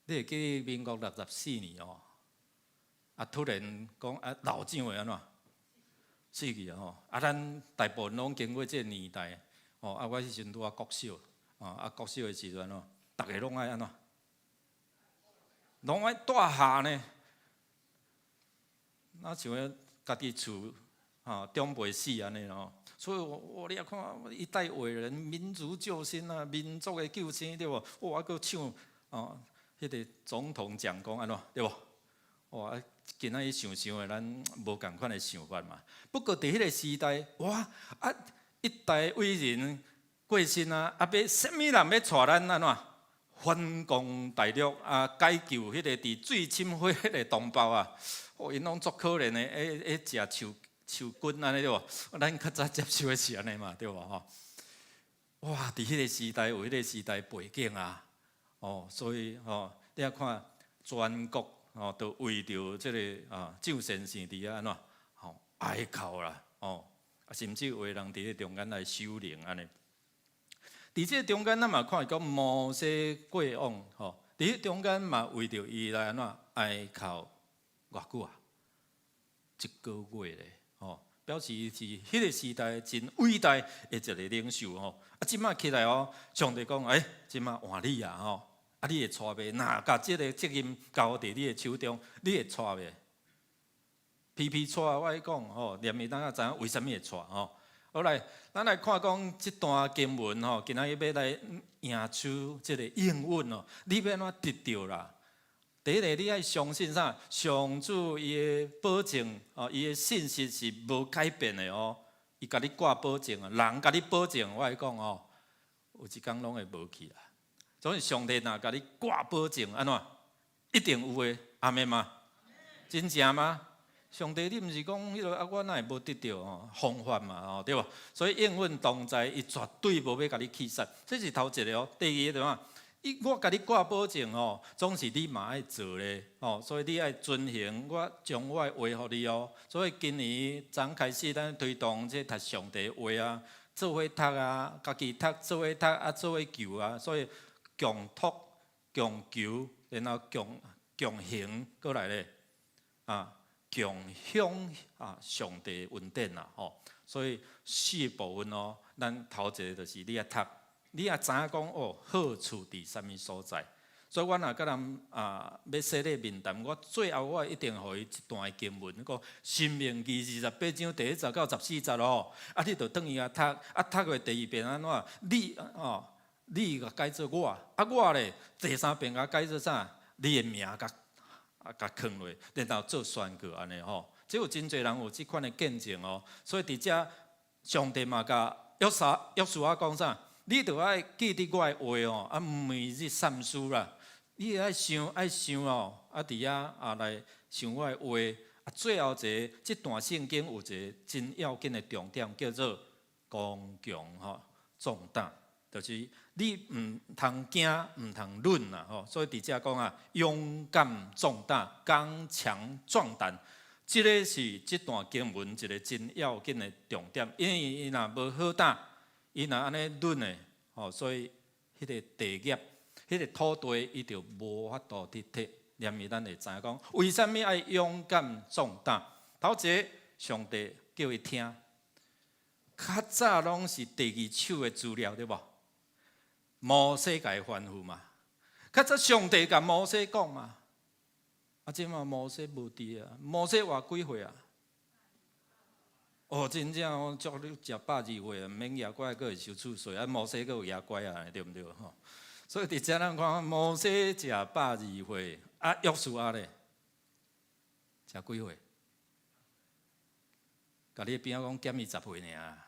你會記民國64年哦，啊，突然講啊，老蔣會按怎死去啊吼！啊，咱大部分攏經過這個年代，吼啊，我彼時陣拄仔國小，啊，國小的時陣哦，逐个攏愛按怎？攏愛蹛下呢？若像家己厝吼長輩死按呢吼，所以我你也看一代偉人、民族救星啊，民族的救星對無？哇，閣唱哦，彼個總統講講按怎對無？哇！今仔日想想的，咱無仝款的想法嘛。不過佇彼個時代，哇！啊，一代偉人過身啊，啊，欲啥物人欲帶咱按怎反攻大陸啊，解救彼個佇水深火熱的同胞啊！哦，𪜶攏足可憐的，咧食樹樹根按呢對無？咱較早接受的是按呢嘛，對無吼？哇！佇彼個時代有彼個時代背景啊，哦，所以吼，你仔看全國吼，都為著這个啊蔣先生佇遐按怎吼哀哭啦，哦，啊，甚至有的人佇咧中間來守靈按呢。佇這中間，咱嘛看講摩西過往吼，佇彼中間嘛為著伊來按怎哀哭偌久啊？一個月咧，吼，表示是彼个時代真偉大的一個領袖吼。啊，這擺起來哦，上帝講，欸，這擺換你啊吼，啊，你會帶袂？若共這個責任交佇你的手中，你會帶袂？皮皮掣，我愛講吼，連伊當下知影為啥物會帶吼。好來，咱來看講這段經文吼，今仔日欲來贏取這个應允哦，你欲按怎得著啦？第一个，你愛相信啥？上主伊的保證哦，伊的信實是無改變的哦。伊共你掛保證啊，人共你保證，我來講哦，有一工攏會無去啦。所以上帝若共你掛保證，按怎？一定有的，阿們嗎？真正嗎？上帝，你毋是講彼个啊？我哪會無得著吼方法嘛吼，對無？所以應允同在，伊絕對無欲共你棄殺。這是頭一个哦。第二个怎？伊我共你掛保證吼，總是你嘛愛做咧吼，所以你愛遵行我將我的話予你哦。所以今年昨開始，咱推動這讀上帝話啊，做伙讀啊，家己讀，做伙讀啊，做伙求啊，所以共託、共求，然後共共行過來咧啊，共享啊上帝恩典啦吼。所以四部分哦，咱頭一个就是你愛讀。你也知影講哦，好處佇啥物所在？所以我若佮人啊，欲洗禮面談，我最後我一定予伊一段經文，講申命記28章第一節到14節哦。啊，你就轉去遐讀，啊，讀過第二遍按怎？你哦，你共改做我，啊，我咧第三遍共改做啥？你的名共啊共囥落，然後做宣告按呢吼。這有真濟人有這款的見證哦。所以佇遮上帝嘛共約書亞講啥？你著愛記得我的話哦，啊，每日三思啦。你愛想愛想哦，啊，佇遐啊來想我的話。啊，最後一个，這段聖經有一个真要緊的重點，叫做剛強吼壯膽，就是你毋通驚，毋通軟啦吼。所以佇遮講啊，勇敢壯膽，剛強壯膽，這个是這段經文一个真要緊的重點。因為伊若無好膽，伊若按呢軟的吼，所以彼个地業、彼个土地，伊就無法度去摕。連伊咱會知影講，為啥物愛勇敢壯膽？頭一个，上帝叫伊聽，較早攏是第二手的資料，對無？摩西共伊吩咐嘛，較早上帝共摩西講嘛。啊，這馬摩西無佇啊，摩西活幾歲啊？哦，真正哦，祝你食120歲啊，毋免攑拐，閣會收厝稅啊，摩西閣有攑拐啊，對毋對？吼，所以佇遮咱看，摩西食120歲，啊，約書亞咧，食幾歲？共你邊仔講減伊10歲爾，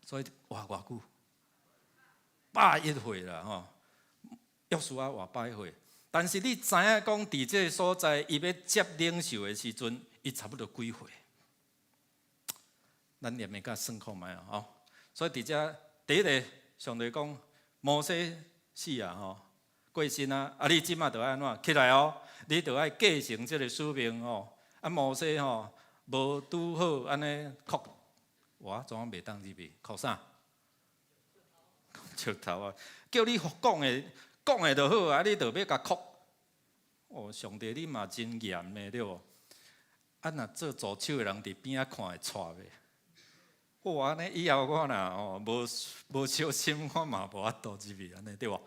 所以活偌久？101歲啦，吼！約書亞活101歲，但是你知影講，佇這个所在，伊欲接領袖的時陣，伊差不多幾歲？咱念的甲算看覓啊？吼！所以佇遮第一个，上帝講摩西死啊，吼，過身啊！啊，你這馬著愛按怎起來哦？你著愛繼承這个使命吼。啊，摩西吼無拄好按呢哭，我怎啊袂當入去？哭啥？石頭啊！叫你講的講的就好啊，你著欲共哭。哦，上帝你嘛真嚴的對無？啊，若做助手的人佇邊仔看會掣袂？哇！按呢以後我若吼無無小心，我嘛無法度入去按呢對無？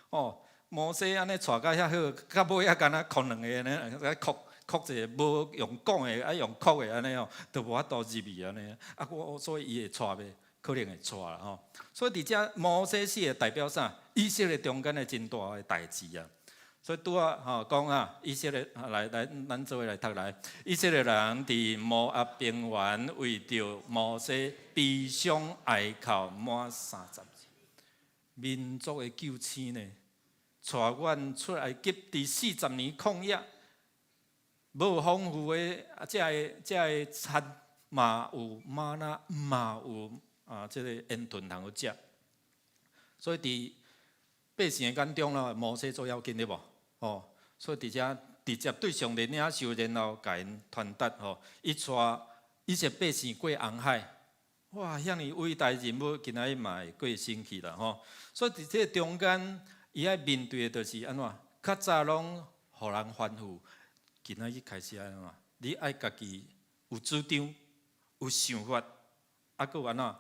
哦，摩西按呢帶甲遐好，到尾仔敢若哭兩个按呢，哭哭一个無用講的，愛用哭的按呢吼，都無法度入去按呢。啊，我所以伊會掣袂？可能會掣啦吼。所以佇遮摩西死會代表啥？以色列中間的真大的代誌啊。所以拄仔吼講啊，以色列來來，咱做伙來讀來。以色列人佇摩押平原為著摩西悲傷哀哭滿30年。民族的救星呢，帶阮出埃及佇40年曠野，無豐富的啊，這个這个餐嘛有嗎哪嘛有啊，這个煙豚通好食。所以佇百姓的眼中啦，摩西最要緊對無？吼，所以佇遮直接對上帝領受，然後共𪜶傳達吼，伊帶以色列百姓過紅海，哇，遐爾偉大人物，今仔日嘛會過身去啦吼。所以佇這个中間，伊愛面對的就是按怎？較早攏予人吩咐，今仔日開始按怎？你愛家己有主張、有想法，啊，閣有按怎？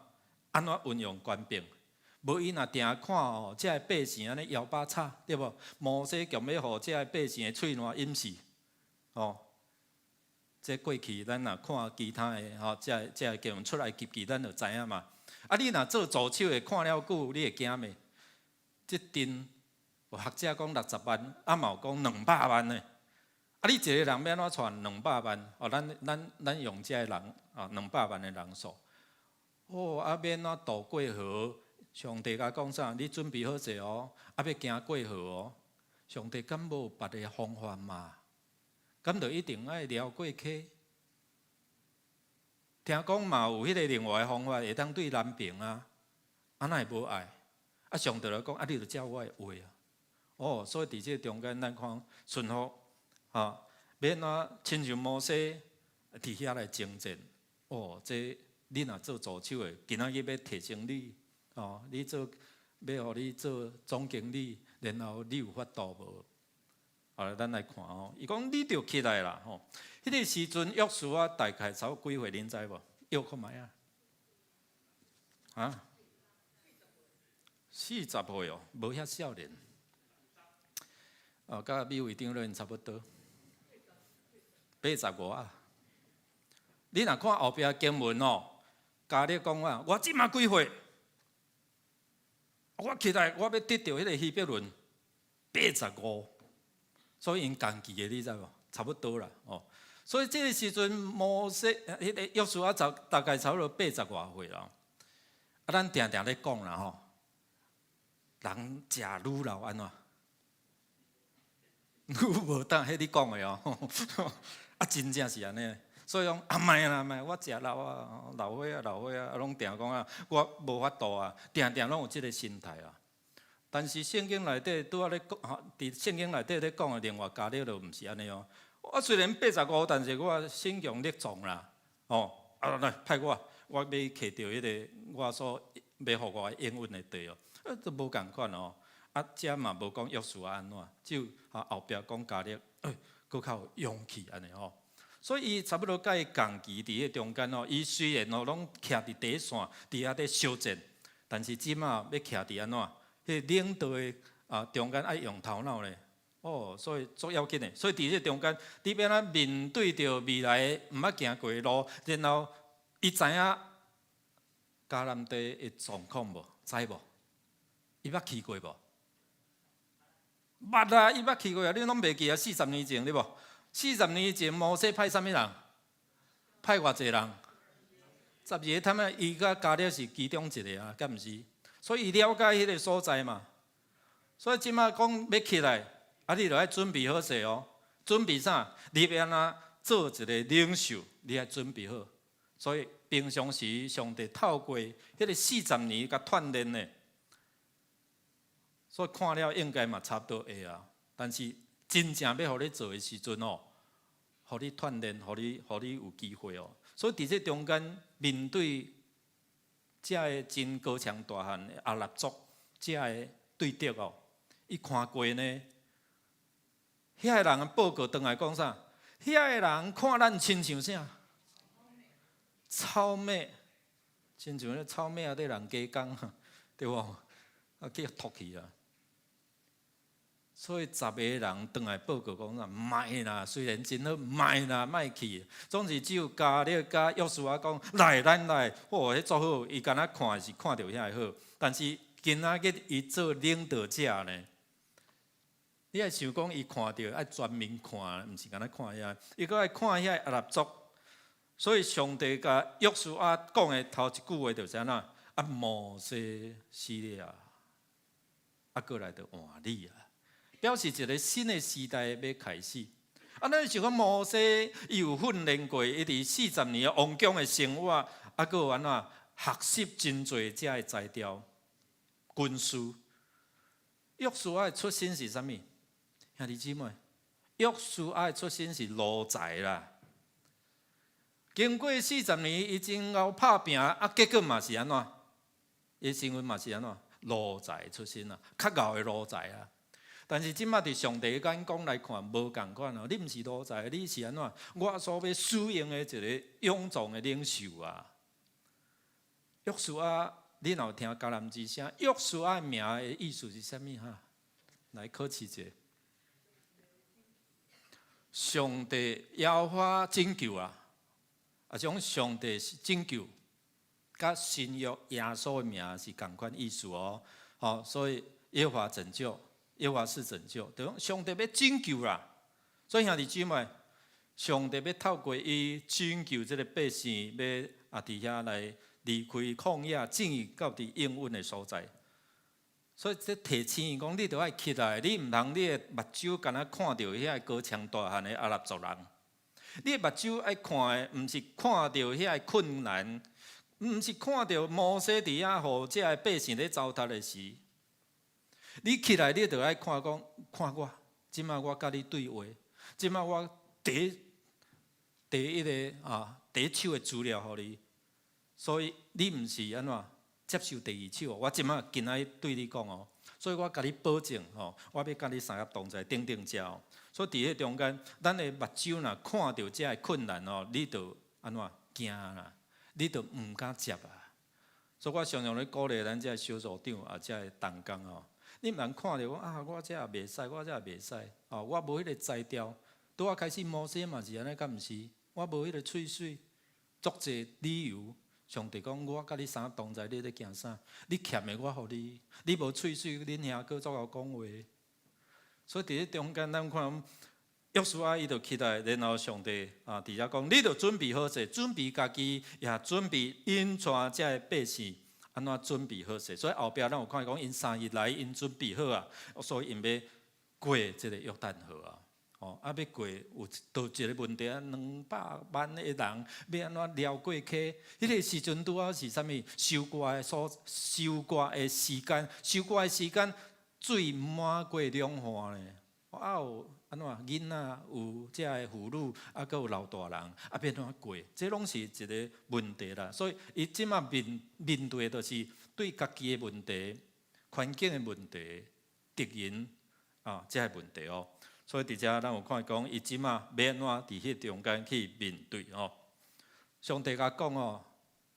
按怎運用權柄？無伊若定看哦，這个百姓按呢搖擺吵，對無？摩西強欲予這个百姓的喙瀾飲死，吼。這過去咱若看其他的吼，這个這个經文出埃及記，咱就知影嘛。啊，你若做助手的看了久，你會驚袂？這陣有學者講60萬，啊嘛有講200萬的。啊，你一個人欲按怎帶200萬？哦，咱咱咱用這个人啊，兩百萬的人數。哦，啊，欲按怎渡過河？上帝共講啥？你準備好勢哦，啊，欲行過河哦。上帝敢無別个方法嘛？敢就一定愛繞過溪？聽講嘛有彼个另外的方法，會當對南爿啊，啊哪會無愛？啊，上帝就講啊，你著照我的話啊。哦，所以佇這个中間，咱看順服，哈，欲按怎親像摩西佇遐來征戰。哦，這你若做助手的，今仔日欲提升你。哦，你做欲予你做總經理，然後你有法度無？好，咱來看哦。伊講你著起來啦，吼！彼个時陣約書亞大概差不多幾歲？恁知無？約看覓啊？啊？40歲哦，無遐少年。哦，佮美惠長老𪜶差不多。85啊！你若看後壁經文哦，迦勒講啊，我這馬幾歲？我起來，我欲得著彼个希伯崙85，所以𪜶仝期的，你知無？差不多啦，哦。所以這个時陣，摩西彼個約書亞就大概差不多80外歲啦。啊，咱定定咧講啦吼，人食愈老按怎？愈無膽，彼你講的哦。啊，真正是按呢。所以講啊，莫啦莫，我食老啊，老歲仔老歲仔，啊，攏定講啊，我無法度啊，定定攏有這个心態啊。但是聖經內底拄仔咧講，佇聖經內底咧講的另外迦勒就毋是按呢哦。我雖然85，但是我身強力壯啦，哦，啊來派我，我欲摕著彼个我所欲予我的應允的地哦，啊都無仝款哦。啊，遮嘛無講約書亞按怎，只有後壁講迦勒，閣較有勇氣按呢吼。所以伊差不多佮伊仝期佇彼中間哦。伊雖然哦攏徛佇第一線，佇遐咧相戰，但是這馬欲徛佇按怎？彼個領導的啊中間愛用頭腦咧。哦，所以足要緊的。所以佇這中間，你欲按怎面對著未來毋捌行過的路，然後伊知影迦南地的狀況無？知無？伊捌去過無？捌啊！伊捌去過啊！你攏袂記啊？四十年前對無？四十年前摩西派啥物人？派偌濟人？12個，他們伊佮加勒是其中一個啊，敢毋是？所以伊了解彼個所在嘛。所以這馬講欲起來，啊，你著愛準備好勢哦。準備啥？你欲按怎做一個領袖？你愛準備好。所以平常時，上帝透過彼個四十年共鍛鍊的，所以看了應該嘛差不多會啊。但是真正欲予你做的時陣哦，予你鍛鍊，予你有機會哦。所以佇這中間面對這个真高強大漢的亞納族，這个對敵哦，伊看過呢，遐個人的報告轉來講啥？遐個人看咱親像啥？草麥，親像咧草麥仔咧人加工，對無？啊，去脫去啊！所以十個人轉來報告講啥？莫啦，雖然真好，莫啦，莫去。總是只有加勒佮約書亞講，來，咱來，哦，彼足好。伊敢若看是看著遐个好，但是今仔日伊做領導者呢？你愛想講，伊看著愛全面看，毋是干焦看遐，伊閣愛看遐亞納族。所以上帝共約書亞講的頭一句話就是按怎？啊，摩西死了，啊，過來就換你啊，表示一個新的時代欲開始。啊，咱想講摩西伊有訓練過，伊佇四十年王宮的生活，啊，閣有按怎學習真濟這个才調軍事。約書亞的出身是啥物？兄弟姊妹，約書亞的出身是奴才啦。經過四十年，伊真𠢕拍拚，啊，結果嘛是按怎？伊身份嘛是按怎？奴才出身啊，較𠢕的奴才啊。但是這馬佇上帝的眼光來看，無仝款哦。你毋是奴才，你是按怎？我所欲使用的一個勇壯的領袖啊。約書亞，你若有聽迦南之聲？約書亞的名的意思是啥物？哈，來考試者。上帝耶和華拯救啊！啊，這種上帝是拯救，佮新約耶穌的名是仝款意思哦。好，所以耶和華拯救，耶和華是拯救，就講上帝欲拯救啦。所以兄弟姊妹，上帝欲透過伊拯救這个百姓，欲啊佇遐來離開曠野，進入到佇應允的所在。所以這提醒伊講，你著愛起來，你毋通你的目睭干焦看著遐个高強大漢的亞納族人。你的目睭愛看的，毋是看著遐个困難，毋是看著摩西佇遐予這个百姓咧糟蹋的時。你起來，你著愛看講，看我，這馬我佮你對話，這馬我第一个啊，第一手的資料予你，所以你毋是按怎接受第二手，我這馬今仔日對你講哦，所以我共你保證吼，我欲佮你相佮同在等等遮。所以佇彼中間，咱的目睭若看著這个困難哦，你就按怎驚啦，你就毋敢接啊。所以我常常咧鼓勵咱這个小組長啊，這个同工哦，你毋通看著講啊，我這也袂使，我這也袂使，哦，我無彼个才調。拄仔開始摩西嘛是按呢，敢毋是？我無彼个喙水，足濟理由。上帝講，我佮你相同在，你咧驚啥？你欠的我予你，你無喙水，恁兄閣足𠢕講話。所以佇咧中間，咱看約書亞伊就起來，然後上帝啊，佇遮講，你著準備好勢，準備家己，也準備引帶這个百姓，按怎準備好勢。所以後壁咱有看講，𪜶3日來，𪜶準備好啊，所以𪜶欲過這个約旦河啊。哦，啊，欲過有佗一个問題啊，200萬的人欲按怎掠過溪？彼个時陣拄好是啥物？收割的時間，收割的時間，水滿過兩岸咧。啊有按怎囡仔，有這个婦女，啊，閣有老大人，啊，欲按怎過？這攏是一个問題啦。所以伊這馬面對的，就是對家己的問題、環境的問題、敵人啊，這个問題哦。所以佇遮咱有看講，伊這馬欲按怎佇彼中間去面對吼。上帝共講哦，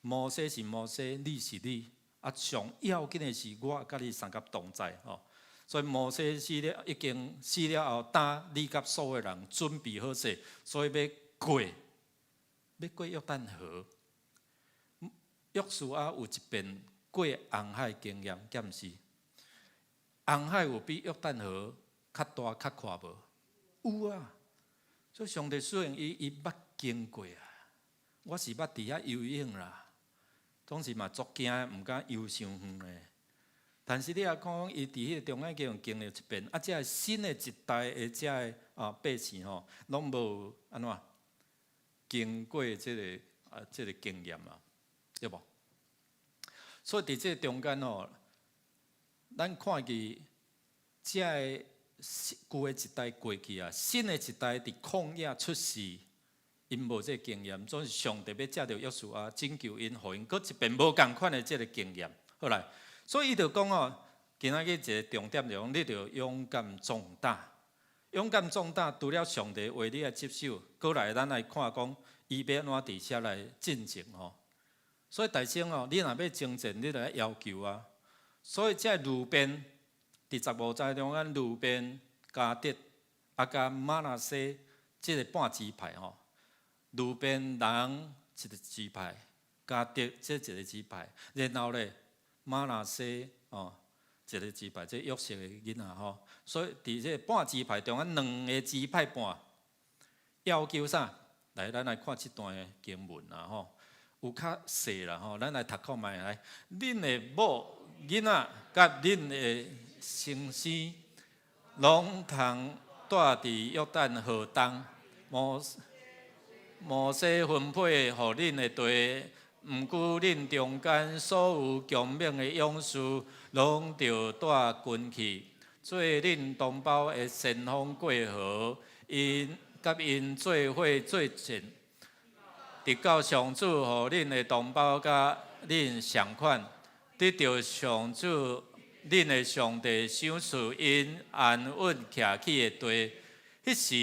摩西是摩西，你是你，啊上要緊的是我佮你相佮同在吼。所以摩西死了，已經死了後，當你佮所有人準備好勢，所以欲過，欲過約旦河。約書亞有一遍過紅海經驗，敢毋是？紅海有比約旦河較大較闊無？有啊。所以上帝雖然伊捌經過啊，我是捌佇遐游泳啦，總是嘛足驚，毋敢游傷遠的。但是你也看，伊佇彼个中間經經歷一遍，啊，這个新的一代的這个百姓吼，攏無按怎經過這個經驗啊，對無？所以佇這個中間吼，咱看見這个舊的一代過去啊，新的一代佇曠野出世，𪜶無這個經驗，總是上帝欲藉著約書亞拯救𪜶，予𪜶閣一遍無仝款的這個經驗。好來，所以伊就講哦，今仔日一個重點就講，你著勇敢壯膽，勇敢壯膽，除了上帝話你愛接受，閣來咱來看講，伊欲按怎佇遮來進前吼。所以大聲哦，你若欲征戰，你著愛要求啊。所以這流便佇15節中間，流便、迦得啊，佮瑪拿西這個半支派吼，流便人一個支派，迦得這一個支派，然後咧瑪拿西哦一個支派，這約瑟的囡仔吼。所以佇這個半支派中間兩個支派半，要求啥？來，咱來看這段的經文啦吼。有較細啦吼，咱來讀看覓來。恁的某囡仔佮恁的先生，攏通蹛佇約旦河東。摩西分配予恁的地，毋過恁中間所有強猛的勇士，攏著帶軍去，做恁同胞的先鋒過河，𪜶佮𪜶做伙作戰。直到上主予恁的同胞佮恁仝款，得著上主恁的上帝賞賜𪜶安穩徛起的地，彼時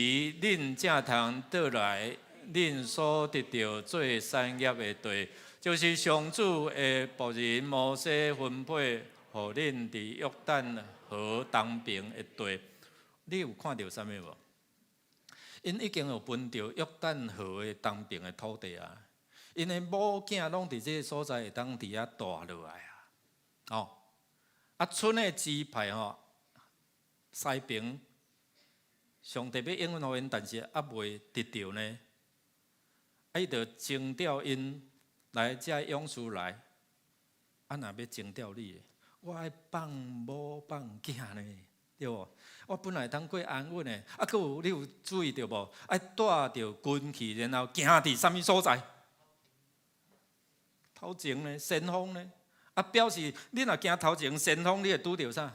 恁才通倒來，恁所得著做產業的地，就是上主的僕人摩西分配予恁佇約旦河東爿的地。你有看著啥物無？𪜶已經有分著約旦河的東爿的土地啊，𪜶的某囝攏佇這个所在會當佇遐蹛落來啊。哦，啊，賰的支派吼，西爿上帝欲應允予𪜶，但是猶未得著呢。啊，伊就徵調𪜶來這勇士來，啊，若欲徵調你，我愛放某放囝呢，對無？我本來通過安穩的，啊，閣有你有注意著無？愛帶著軍去，然後行佇啥物所在？頭前呢？先鋒呢？啊，表示你若行頭前先鋒，你會拄著啥？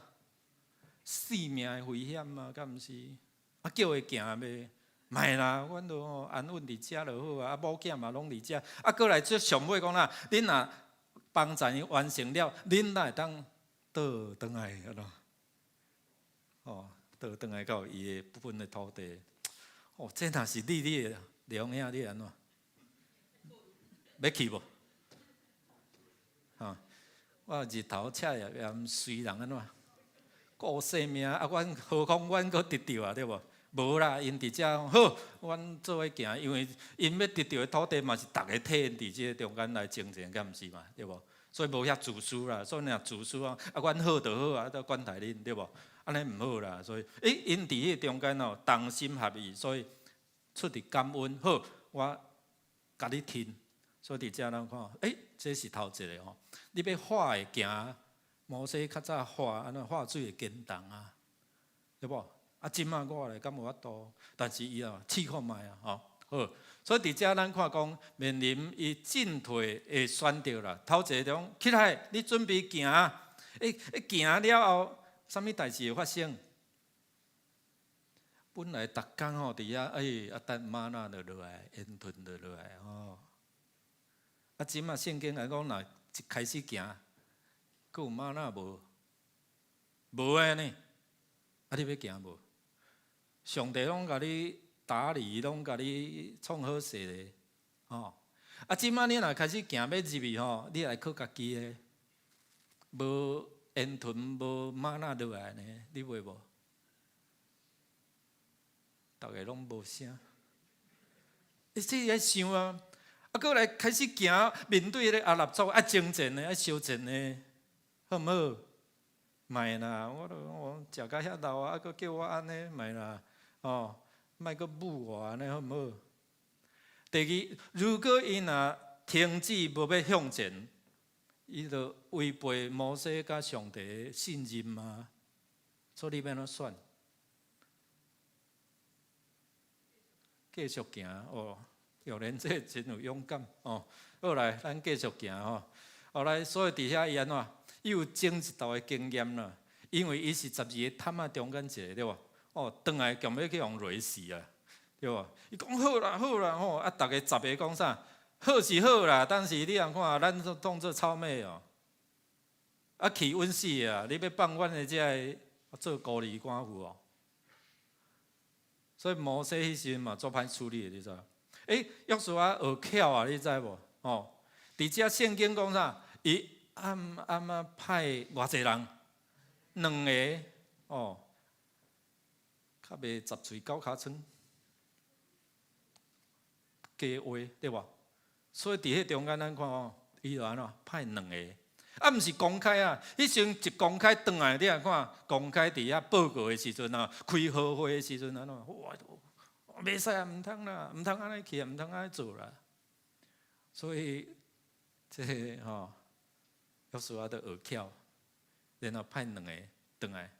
性命的危險啊，敢毋是？啊，叫伊行袂？莫啦，阮都吼安穩佇遮就好啊，啊，某囝嘛攏佇遮。啊，閣來這上尾講啦，恁若幫贊完成了，恁哪會當倒轉來按怎？哦，倒轉來到伊的分的土地。哦，這若是你，你會李紅兄，你會按怎？欲去無？哈，我日頭赤炎炎，隨人按怎？顧性命啊！阮何況阮閣得著啊，對無？無啦，𪜶佇遮好，阮做伙行，因為𪜶欲得著的土地嘛是逐个替𪜶佇這個中間來爭戰，敢毋是嘛？對無？所以無遐自私啦。所以若自私啊，啊，阮好就好啊，都管待恁，對無？按呢毋好啦。所以，欸，𪜶佇彼個中間哦，同心合意，所以出佇感恩。好，我共你聽。所以佇遮咱看，欸，這是頭一个吼。你欲劃會行，摩西較早劃按怎劃水會堅凍啊，對無？啊，這馬我來敢有法度？但是伊啊試看覓啊，吼好。所以佇遮咱看講，面臨伊進退的選擇啦。頭一个就講起來，你準備行。欸欸，行了後，啥物代誌會發生？本來逐工吼佇遐，欸，啊等嗎哪就落來，煙雲就落來吼。啊，這馬聖經來講，若一開始行，閣有嗎哪無？無的呢？啊，你欲行無？上帝攏共你打理，攏共你創好勢咧，吼！啊，這擺你若開始行欲入去吼，你愛靠家己的，無煙雲，無嗎哪落來呢？你會無？逐个攏無聲。你這愛想啊，啊，閣來開始行，面對彼个亞納族愛征戰的，愛相戰的，好毋好？莫啦，我都我食甲遐老啊，閣叫我按呢，莫啦，哦，莫閣侮我按呢，好毋好？第二，如果伊若停止無欲向前，伊就違背摩西佮上帝的信任啊，所以你欲按怎選？繼續行哦，有人這真有勇敢哦。好來，咱繼續行吼。後來，所以佇遐伊按怎？伊有前一道的經驗啦，因為伊是12个探仔中間一个對無？哦，轉來強欲去予雷死啊，對無？伊講好啦好啦吼，啊，逐个十个講啥？好是好啦，但是你通看，咱當做草蜢哦，啊，氣穩死啊！你欲放阮的這个做孤兒寡婦哦。所以摩西彼時陣嘛足歹處理的，你知無？欸，約書亞學巧啊，你知無？哦，佇遮聖經講啥？伊暗暗啊派偌濟人，兩个哦，較袂十喙九跤瘡，加話對無？所以佇彼中間咱看哦，伊就按怎派兩個，啊，毋是公開啊！彼時陣一公開轉來，你來看公開佇遐報告的時陣啊，開好會的時陣按怎？哇，袂使啊，毋通啦，毋通按呢去啊，毋通按呢做啦。所以這个吼，約書亞就學巧，然後派兩个轉來。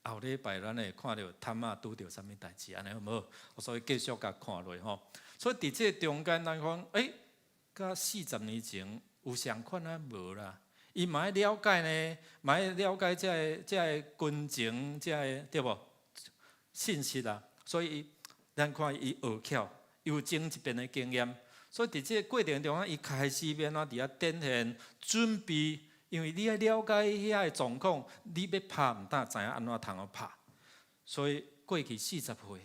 後禮拜咱會看著探仔拄著啥物代誌，按呢好無好？所以繼續共看落吼。所以佇這个中間，咱講，欸，佮40年前有相款啊？無啦。伊嘛愛了解呢，嘛愛了解這个這个軍情，這个對無？信息啊。所以咱看伊學巧，有前一遍的經驗。所以佇這个過程中啊，伊開始欲按怎佇遐展現準備，因為你愛了解遐个狀況，你欲拍毋但知影按怎通好拍。所以過去40歲，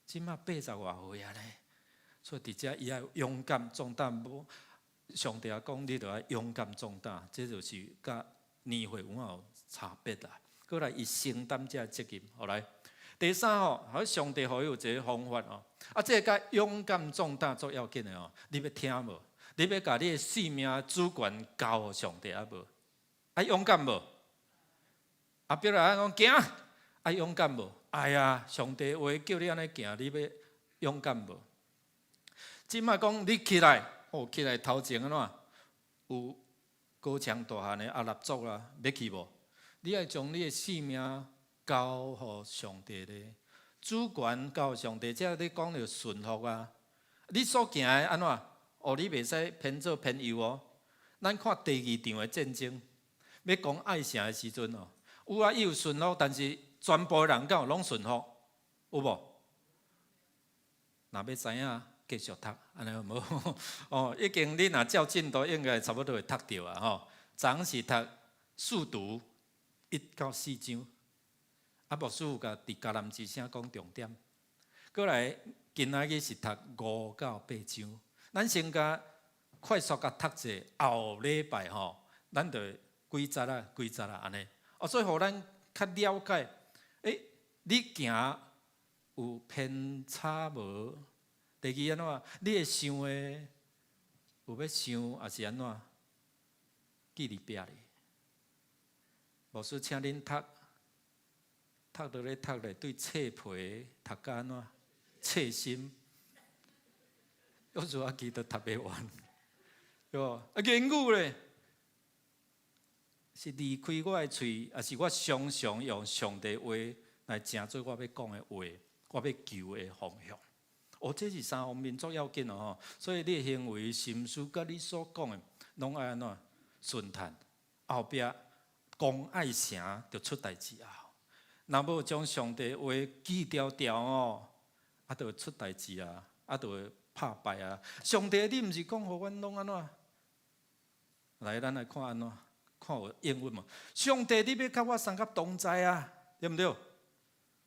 這馬80外歲啊咧。所以佇遮伊愛勇敢壯膽，無上帝也講，你著愛勇敢壯膽，這就是佮年歲有影有差別啦。閣來伊承擔這个責任，好來。第三吼，好上帝予伊有一个方法哦。啊，這个佮勇敢壯膽足要緊的哦。你欲聽無？你欲共你的性命主權交予上帝啊無？愛勇敢無？啊，比如講行，愛勇敢無？哎呀，上帝話叫你按呢行，你欲勇敢無？這馬講你起來，哦，起來頭前按怎？有高強大漢的亞納族啊，欲去無？你愛將你的性命交予上帝咧，主權交予上帝，這咧講著順服啊。你所行的按怎？哦，你袂使偏左偏右哦。咱看第二場的戰爭，欲攻艾城的時陣哦，有啊，伊有順服，但是全部人敢有攏順服？有無？若欲知影，繼續讀，按呢好無？哦，已經你若照進度，應該差不多會讀著啊吼。昨昏是讀使徒1到4章，啊，牧師有共佇迦南之聲講重點。閣來今仔日是讀5到8章，咱先共快速共讀者，後禮拜吼，咱就幾節啊，幾節啊，按呢。哦，所以予咱較了解，欸，你行有偏差無？第二按怎？你會想的有欲想，抑是按怎？記佇壁咧。牧師請恁讀，讀落咧讀咧，對冊皮讀甲按怎？冊心，有時仔記得讀袂完，對無？啊，言語咧，是離開我的喙，抑是我常常用上帝話來成做我欲講的話，我欲求的方向。哦，這是三方面足要緊哦吼。所以你的行為、心思，佮你所講的，攏愛按怎順趁。後壁攻艾城就出代誌啊！若無將上帝話記牢牢哦，啊，就會出代誌啊，啊，就會拍敗啊。上帝，你毋是講予阮攏按怎？來，咱來看按怎？看有應允無？上帝，你欲佮我相佮同在啊，對毋對？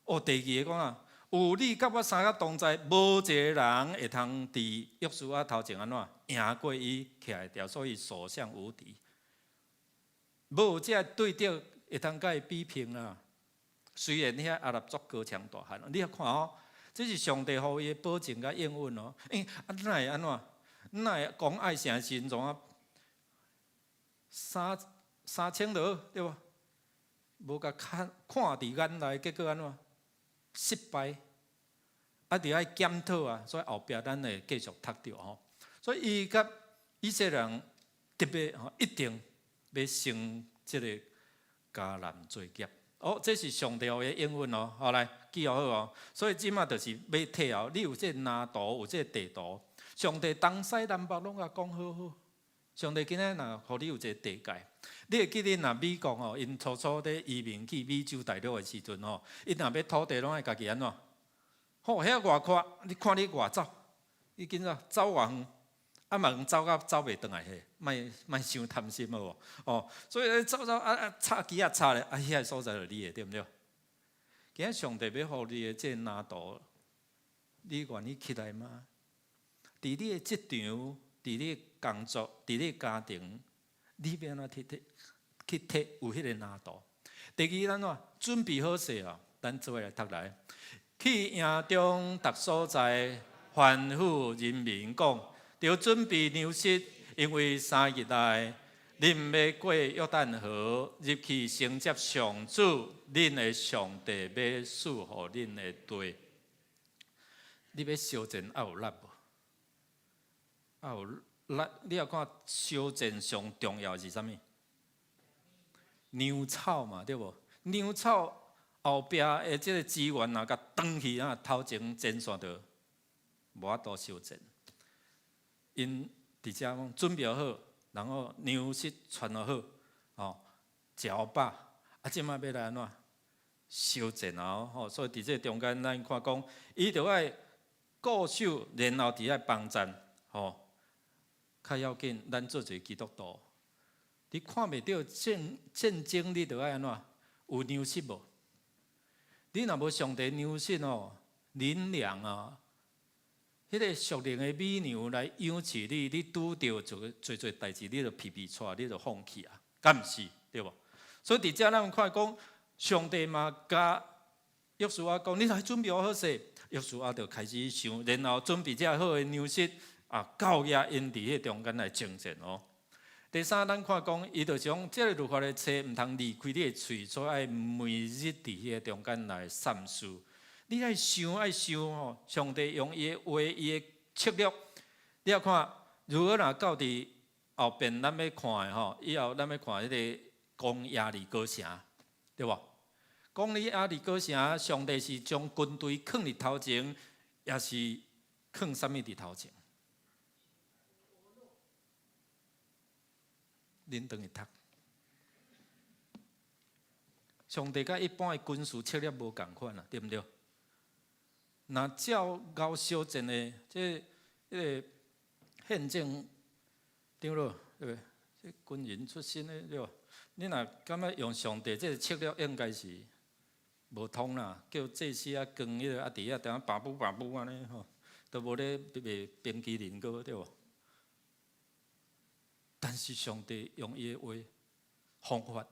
哦，第二个講啊，有你佮我三个同在，無一个人會通佇約書亞頭前按怎贏過伊徛會牢，所以所向無敵。無這對敵會通佮伊比拼啦。雖然遐亞納族高強大漢，你看哦，這是上帝予伊的保證佮應允哦。欸，啊，哪會按怎？哪會講愛城時陣怎啊？三千多對無？無共看看佇眼內，結果按怎？失敗。啊，著愛檢討啊，所以後壁咱會繼續讀著吼。所以伊佮以色列人特別吼，一定欲成這个迦南做業。哦，這是上帝予的應允哦。好來記好哦。所以這馬就是欲退後，你有這個藍圖，有這個地圖。上帝東西南北攏共講好好。上帝今仔若予你有一個地界，你會記得若美國吼，𪜶初初咧移民去美洲大陸的時陣吼，𪜶若欲土地攏愛家己按怎？吼，遐偌闊，你看你偌走，你緊怎走偌遠，啊嘛走甲走袂轉來嘿，莫莫傷貪心好無？哦，所以走走啊啊插旗仔插咧，啊遐个所在就你的，對毋對？今仔上帝欲予你的這個藍圖，你願意起來嗎？佇你的職場，佇你的工作，佇你的家庭，你欲按怎去提去提有彼個藍圖？第二，咱怎準備好勢啊？咱做伙來讀來，去營中逐所在，吩咐人民講，著準備糧食，因為3日內，恁欲過約旦河，入去承接上主恁的上帝欲賜予恁的地。你欲相戰愛有力無？愛有力，你若看相戰上重要是啥物？糧草嘛，對無？糧草後壁的這個資源若共斷去啊，頭前前線就無法度相戰。𪜶佇遮講準備好，然後糧食存好，吼，食予飽，啊，這馬欲來按怎相戰啊？吼，所以佇這個中間，咱看講，伊著愛固守，然後佇遐幫贊，吼。較要緊，咱做一个基督徒，你看袂著戰爭，你著愛按怎？有糧食無？你若無上帝糧食哦，靈糧啊，彼个屬靈的米糧來養飼你，你拄著做濟濟代誌，你就皮皮掣，你就放棄啊，敢毋是？對無？所以佇遮咱看講，上帝嘛共約書亞講，你來準備好勢，約書亞就開始想，然後準備這好的糧食。啊，教育𪜶佇彼個中間來征戰哦。第三，咱看講，伊就講，這个律法的冊毋通離開你的喙，所以愛每日佇彼个中間來散思。你愛想愛想吼，上帝用伊的話，伊的策略，你要看，如果若到佇後邊咱欲看的吼，以後咱欲看彼个攻耶利哥城，對無？攻耶利哥城，上帝是將軍隊囥佇頭前，抑是囥啥物佇頭前？恁轉去讀，上帝佮一般的軍事策略無仝款啊，對毋對？若照𠢕相戰的這彼个憲政長老，對不？這軍人出身的對無？你若感覺用上帝這个策略，應該是無通啦。叫祭司啊，扛彼个啊，佇遐踮遐跋舞跋舞按呢吼，都無咧賣冰淇淋閣對無？但是上帝用伊的話方法，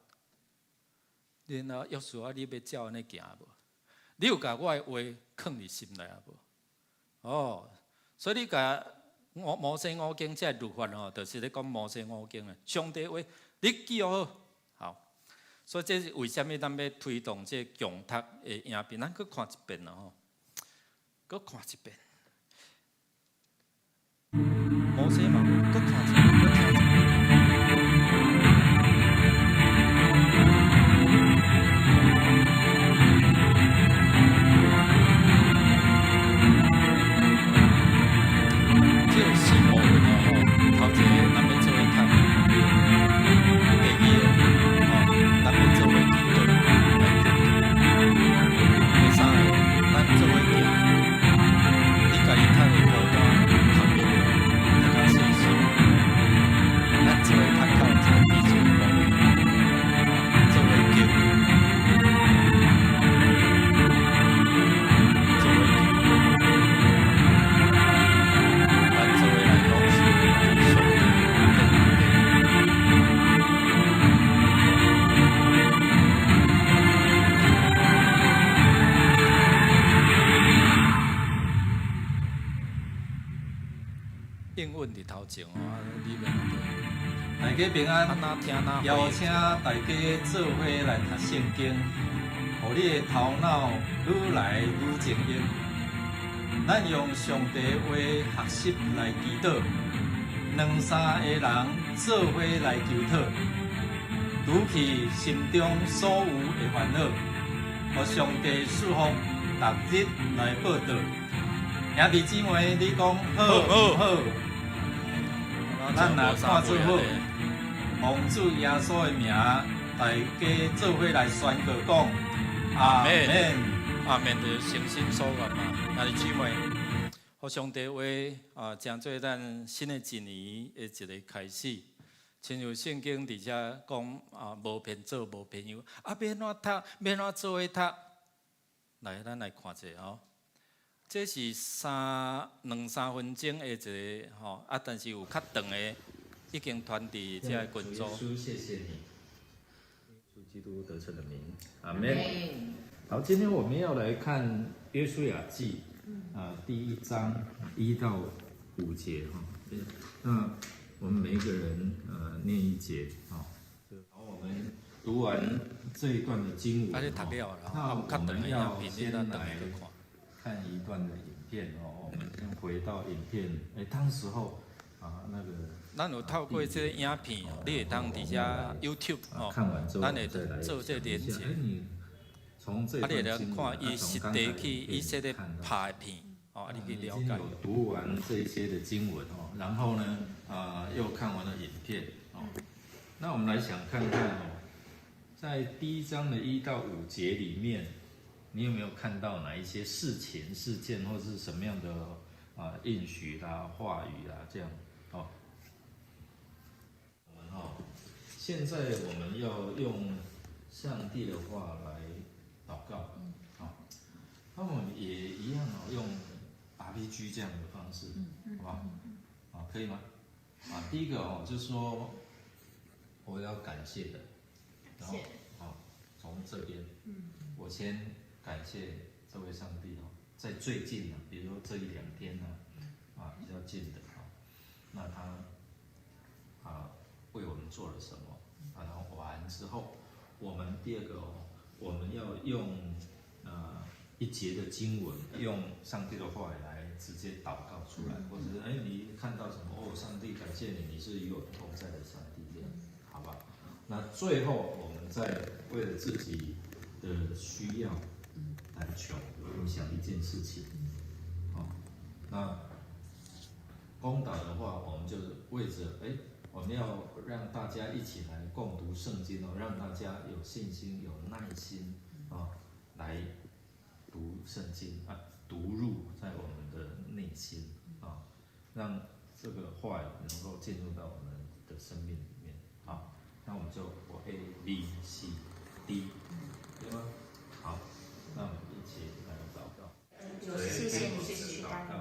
然後約書亞，你欲照按呢行無？你有共我的話囥佇心內啊無？哦，所以你共摩西五經這律法吼，就是咧講摩西五經啊。上帝話，你記好好。所以這是為啥物咱欲推動這共讀的影片？咱閣看一遍啦吼，閣看一遍。摩西嘛，閣看一遍，閣聽一遍。這有四部分哦，吼，頭一个咱欲做伙讀，第二个吼，咱欲做伙祈禱來祈禱，第三个咱做伙行，你家己讀會孤單，讀袂落，讀較細聲。靜哦，啊裡面
大家平安，
啊若聽若
邀請大家做伙來讀聖經，予你的頭腦愈來愈精英。咱用上帝話學習來祈禱，兩三个人做伙來求討，除去心中所有的煩惱，予上帝賜福，逐日來報道。兄弟姊妹，你講好毋好？咱若看做好，奉主耶穌的名，大家做伙來宣告講：阿門。
阿門，就是誠心所願嘛。兄弟姊妹，予上帝話啊，成做咱新的一年的一个開始。親像聖經佇遮講啊，無偏左，無偏右，啊，欲按怎讀，欲按怎做伙讀？來，咱來看者吼。這是三兩三分鐘的一个吼，啊，但是有較長的已經傳佇這个群組。
耶穌，謝謝你，耶穌基督得勝的名，阿門。好，今天我們要來看約書亞記啊第一章1到5節哈。那我們每一個人念一節啊。好，我們讀完這一段的經文，那我們要先來看一段的影片哦。我們先回到影片，哎，當時候啊，那個。
咱有透過這个影片，你會當佇遮 YouTube 吼，咱會做這個連結。啊，你會當看伊實地去以色列拍的片，哦，啊，你去了解。
讀完這些的經文哦，然後呢，啊，又看完了影片哦，那我們來想看看哦，在第一章的1到5節裡面，你有沒有看到哪一些事情、事件，或是什麼樣的啊應許啦、話語啦這樣哦？我們哦，現在我們要用上帝的話來禱告，好，那我們也一樣哦，用 RPG 這樣的方式，好不好？啊，可以嗎？啊，第一個哦，就是說我要感謝的，然後好，從這邊，我先感謝這位上帝哦，在最近呢，比如說這一兩天呢，啊，比較近的啊，那他啊為我們做了什麼？啊，然後完之後，我們第二個哦，我們要用一節的經文，用上帝的話來直接禱告出來，或者是哎你看到什麼哦，上帝感謝你，你是與我同在的上帝，這樣，好吧？那最後我們再為了自己的需要來求，我想一件事情，好，那公禱的話，我們就是為着哎，我們要讓大家一起來共讀聖經哦，讓大家有信心、有耐心啊，來讀聖經啊，讀入在我們的內心啊，讓這個話語能夠進入到我們的生命裡面。好，那我們就我 A B C D，對嗎？好，那我們一起來禱告。
謝謝你，
禱告，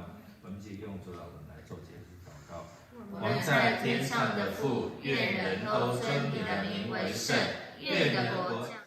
我們一起用主禱文來做結束禱告。
我們在天上的父，願人都尊你的名為聖，願你的國降。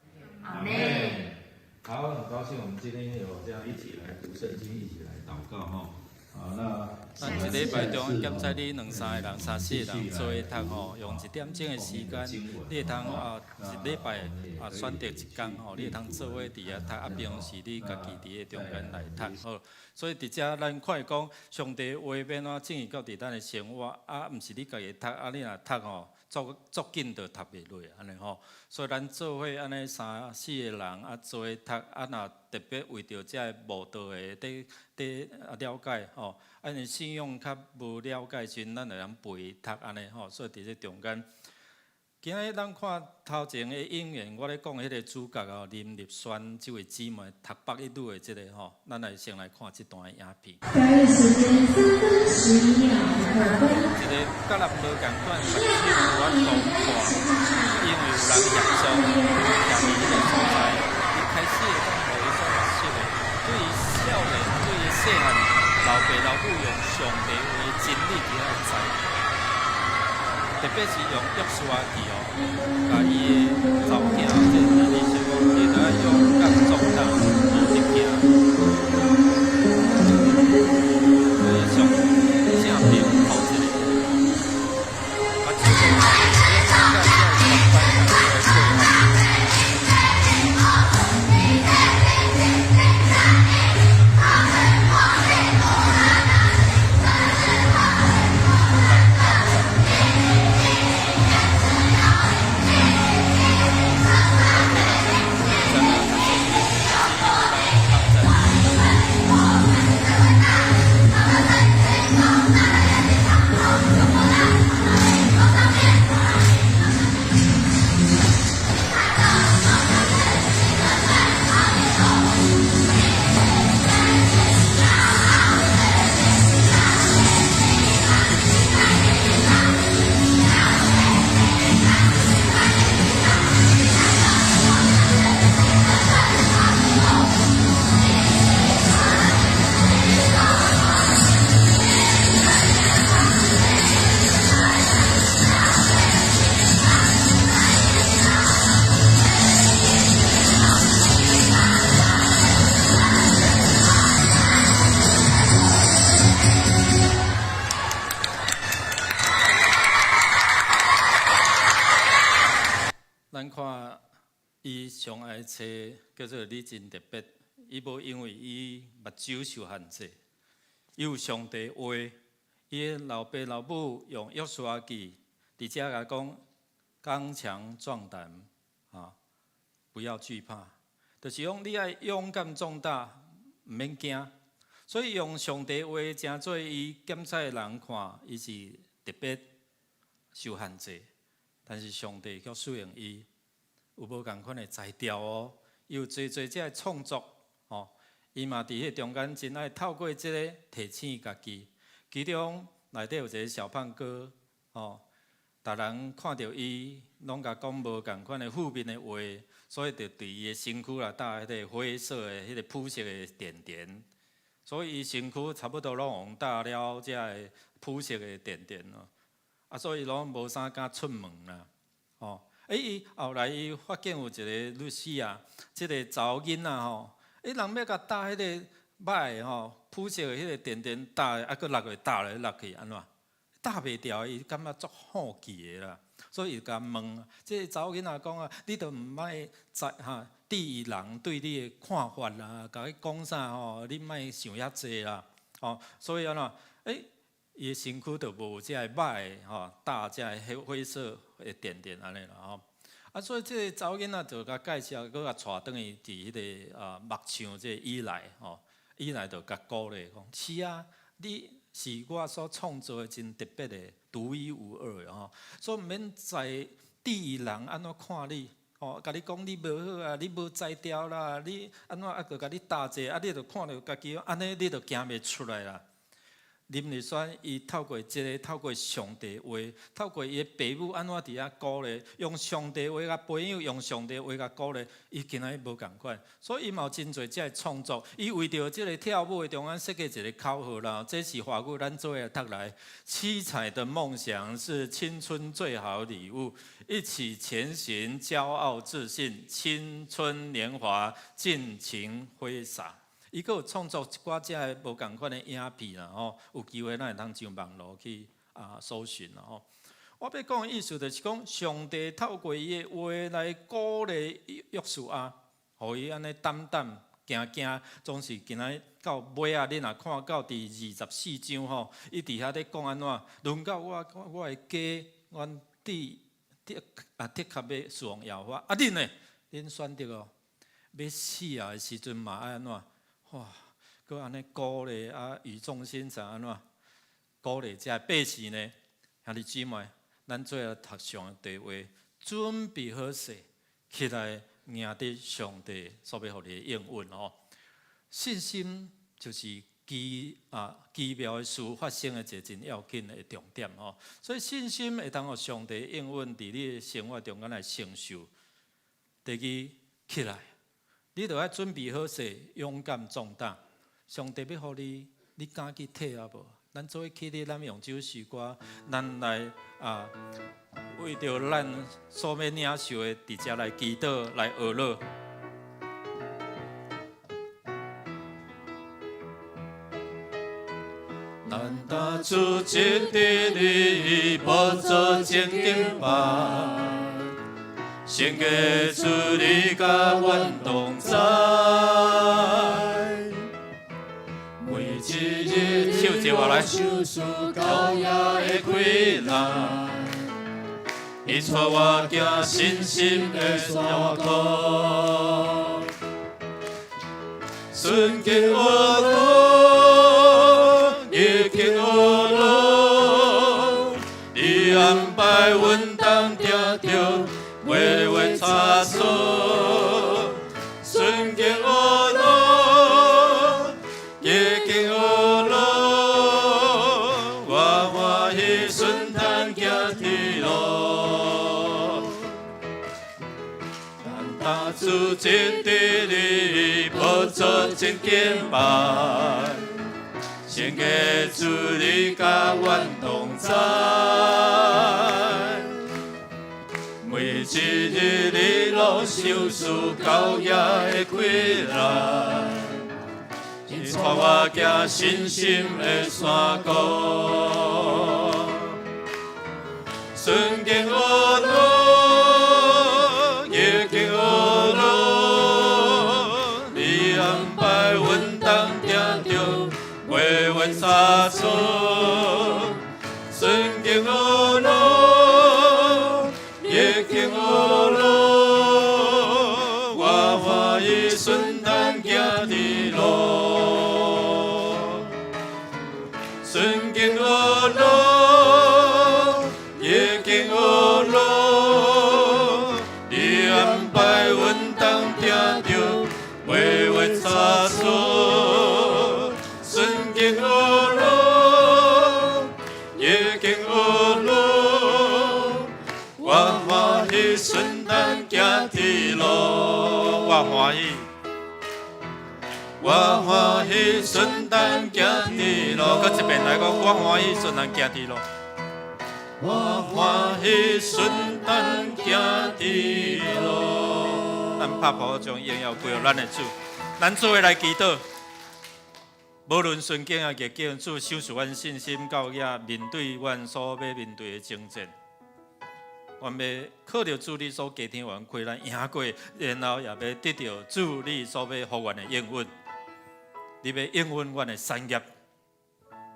阿門。
好，很高興我們今天有這樣一起來讀聖經，一起來禱告哈。好，那
咱一禮拜中檢查你兩三個人、三四個人做伙讀吼，用一點鐘的時間，你會通啊一禮拜啊選擇一工吼，你會通做伙佇遐讀，啊平時你家己佇咧中間來讀好。所以佇遮咱看講，上帝話欲按怎進去到佇咱的生活，啊，毋是你家己讀，啊你若讀吼，足足緊就讀袂落按呢吼。所以咱做伙按呢三四個人啊做伙讀，啊若特別為著這个慕道的佇佇啊了解吼，啊因為信仰較無了解時陣，咱會當陪伊讀按呢吼。所以佇這中間，今仔日咱看頭前的演員，我咧講彼个主角哦，林立萱這位姊妹讀北一女的這个吼，咱來先來看這段影片。
該時間3分11秒2分。
一个佮人無仝款，目睭無法度看，因為有人協助徛佇彼個所在，伊開始會當予伊所學習的，對於少年，對於細漢，老爸老母用上帝話真理佇遐栽培，特別是用約書亞記哦，共伊的查某囝這個弟弟說講，你著愛勇敢壯膽，無得驚。所以上正面頭一個。的册叫做《你真特別》，伊無因為伊目睭受限制，伊有上帝話，伊的老爸老母用約書亞記佇遮共講，剛強壯膽，啊，不要懼怕，就是講你愛勇敢壯膽，毋免驚。所以用上帝話成做伊檢測的人看，伊是特別受限制，但是上帝卻使用伊，有無仝款的才調哦，伊有濟濟這个創作哦，伊嘛佇彼中間真愛透過這个提醒家己。其中內底有一個小胖哥哦，逐人看著伊，攏共講無仝款的負面的話，所以就佇伊的身軀內打彼個灰色的、彼個膚色的點點。所以伊身軀差不多攏予打了這个膚色的點點咯。啊，所以攏無啥敢出門啦，哦。欸，伊後來伊發現有一個律師啊，這個查某囡仔吼，欸，人欲共打彼個歹的吼，膚色的彼個點點打，啊，閣落去打來落去，按怎？打袂掉，伊感覺足好奇的啦，所以伊共問，這個查某囡仔講啊，你都毋愛在哈，注意人對你的看法啦，共你講啥吼，你莫想遐濟啦，吼，所以按怎？欸，伊的身軀就無這个歹的吼，打這个黑灰色的點點按呢啦吼。啊，所以這個查某囡仔就共介紹，閣共帶轉去佇彼個啊牧場這個以來吼，以來就共鼓勵講，是啊，你是我所創造的真特別的、獨一無二的吼，所以毋免在意人按怎看你，吼，共你講你無好啊，你無才調啦，你按怎啊，閣共你打者，啊，你就看著家己按呢，你就行袂出來啦。林麗萱伊透過這个，透過上帝話，透過伊的爸母按怎佇遐鼓勵，用上帝話共培養，用上帝話共鼓勵，伊今仔日無仝款，所以伊嘛有真濟這个創作。伊為著這个跳舞的中間設計一個口號啦，這是華語咱做伙讀來。七彩的夢想是青春最好禮物，一起前行，驕傲自信，青春年華盡情揮灑。伊閣有創作一寡這个無仝款的影片啦吼，有機會咱會通上網路去啊搜尋啦吼。我欲講的意思就是講，上帝透過伊的話來鼓勵約書亞，予伊按呢膽膽行行，總是今仔到尾仔，你若看到佇24章吼，伊佇遐咧講按怎，輪到我我的家，阮的的啊的確欲侍奉耶和華。啊，恁呢？恁選擇哦，欲死啊的時陣嘛愛按怎？哇！閣按呢鼓勵啊，語重心長按怎？鼓勵這百姓呢？兄弟姊妹，咱做伙讀上帝話，準備好勢，起來贏得上帝所欲予你的應允哦。信心就是奇妙的事發生的一個真要緊的重點哦。所以信心會當予上帝應允佇你的生活中間來成就。第二，起來。你著愛準備好勢，勇敢壯膽。上帝欲予你，你敢去提啊無？咱做伙起立，咱用這首詩歌，咱來啊，為著咱所欲領受的，佇遮來祈禱，來學樂。咱踏出這地裡，寶座前敬拜。聖潔主你佮阮同在，每一日手接我來，受高壓的困難，伊帶我行信心的山路，順境惡路，逆境惡路，你安排阮當聽著。微微差錯，順境惡路，逆境惡路，我歡喜順坦行天路。咱踏出這地裡，寶座前敬拜，聖潔主你佮阮同在。每一日你攏賞賜高雅的困難，伊帶我行信心的山谷，順境惡路，逆境惡路，袂差错。顺经学路，逆境学路，我欢喜顺单行的路。顺经学路，逆境学路，你安排阮当听著，袂有差错。顺经学路，逆境学路，我欢喜顺单行的路，我欢喜。我歡喜順單行的路，閣一遍來講，我歡喜順單行的路。我歡喜順單行的路。咱拍鼓將榮耀歸予咱的主，咱做伙來祈禱。無論順境抑逆境，主賞賜阮信心到遐面對阮所欲面對的爭戰。阮欲靠著主你所加添阮氣力贏過，然後也欲得著主你所欲予阮的應允。你欲應允阮的產業，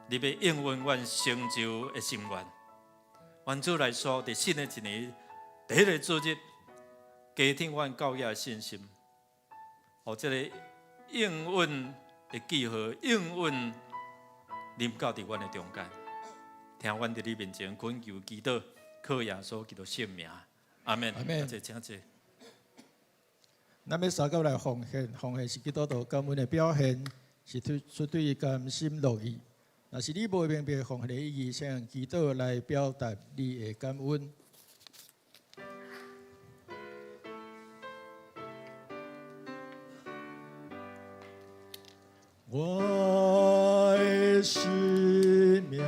你欲應允阮成就的心願。願主來說，佇新的一年第一個主日，加添阮教會的信心，予這個應允的記號，應允臨到佇阮的中間。聽阮佇你面前懇求祈禱，靠耶穌基督聖名，阿門。
阿門。
請坐。
咱欲相佮來奉獻，奉獻是基督徒感恩的表現，是對出對伊甘心樂意。若是你無明白奉獻的意義，請用祈禱來表達你的感恩。我的生命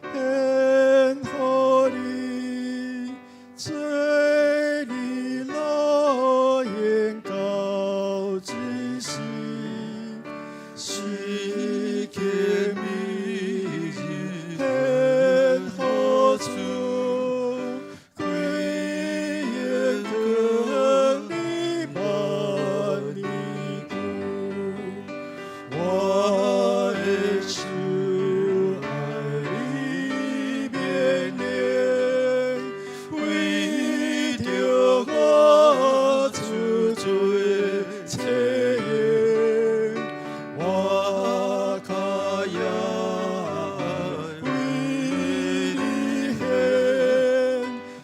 獻予你，做你路用到這世，時刻每日獻予主，歸榮光你萬年久。我的主愛你命令，為著我主做冊用，我較也愛為你獻，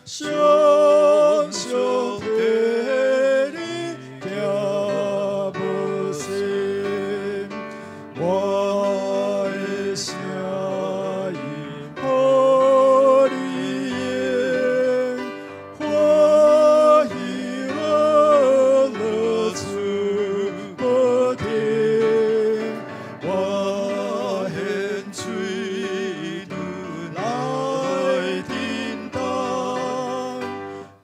常常替你行無息。我的聲音予你用，歡喜樂此不停。我獻嘴唇來叮當，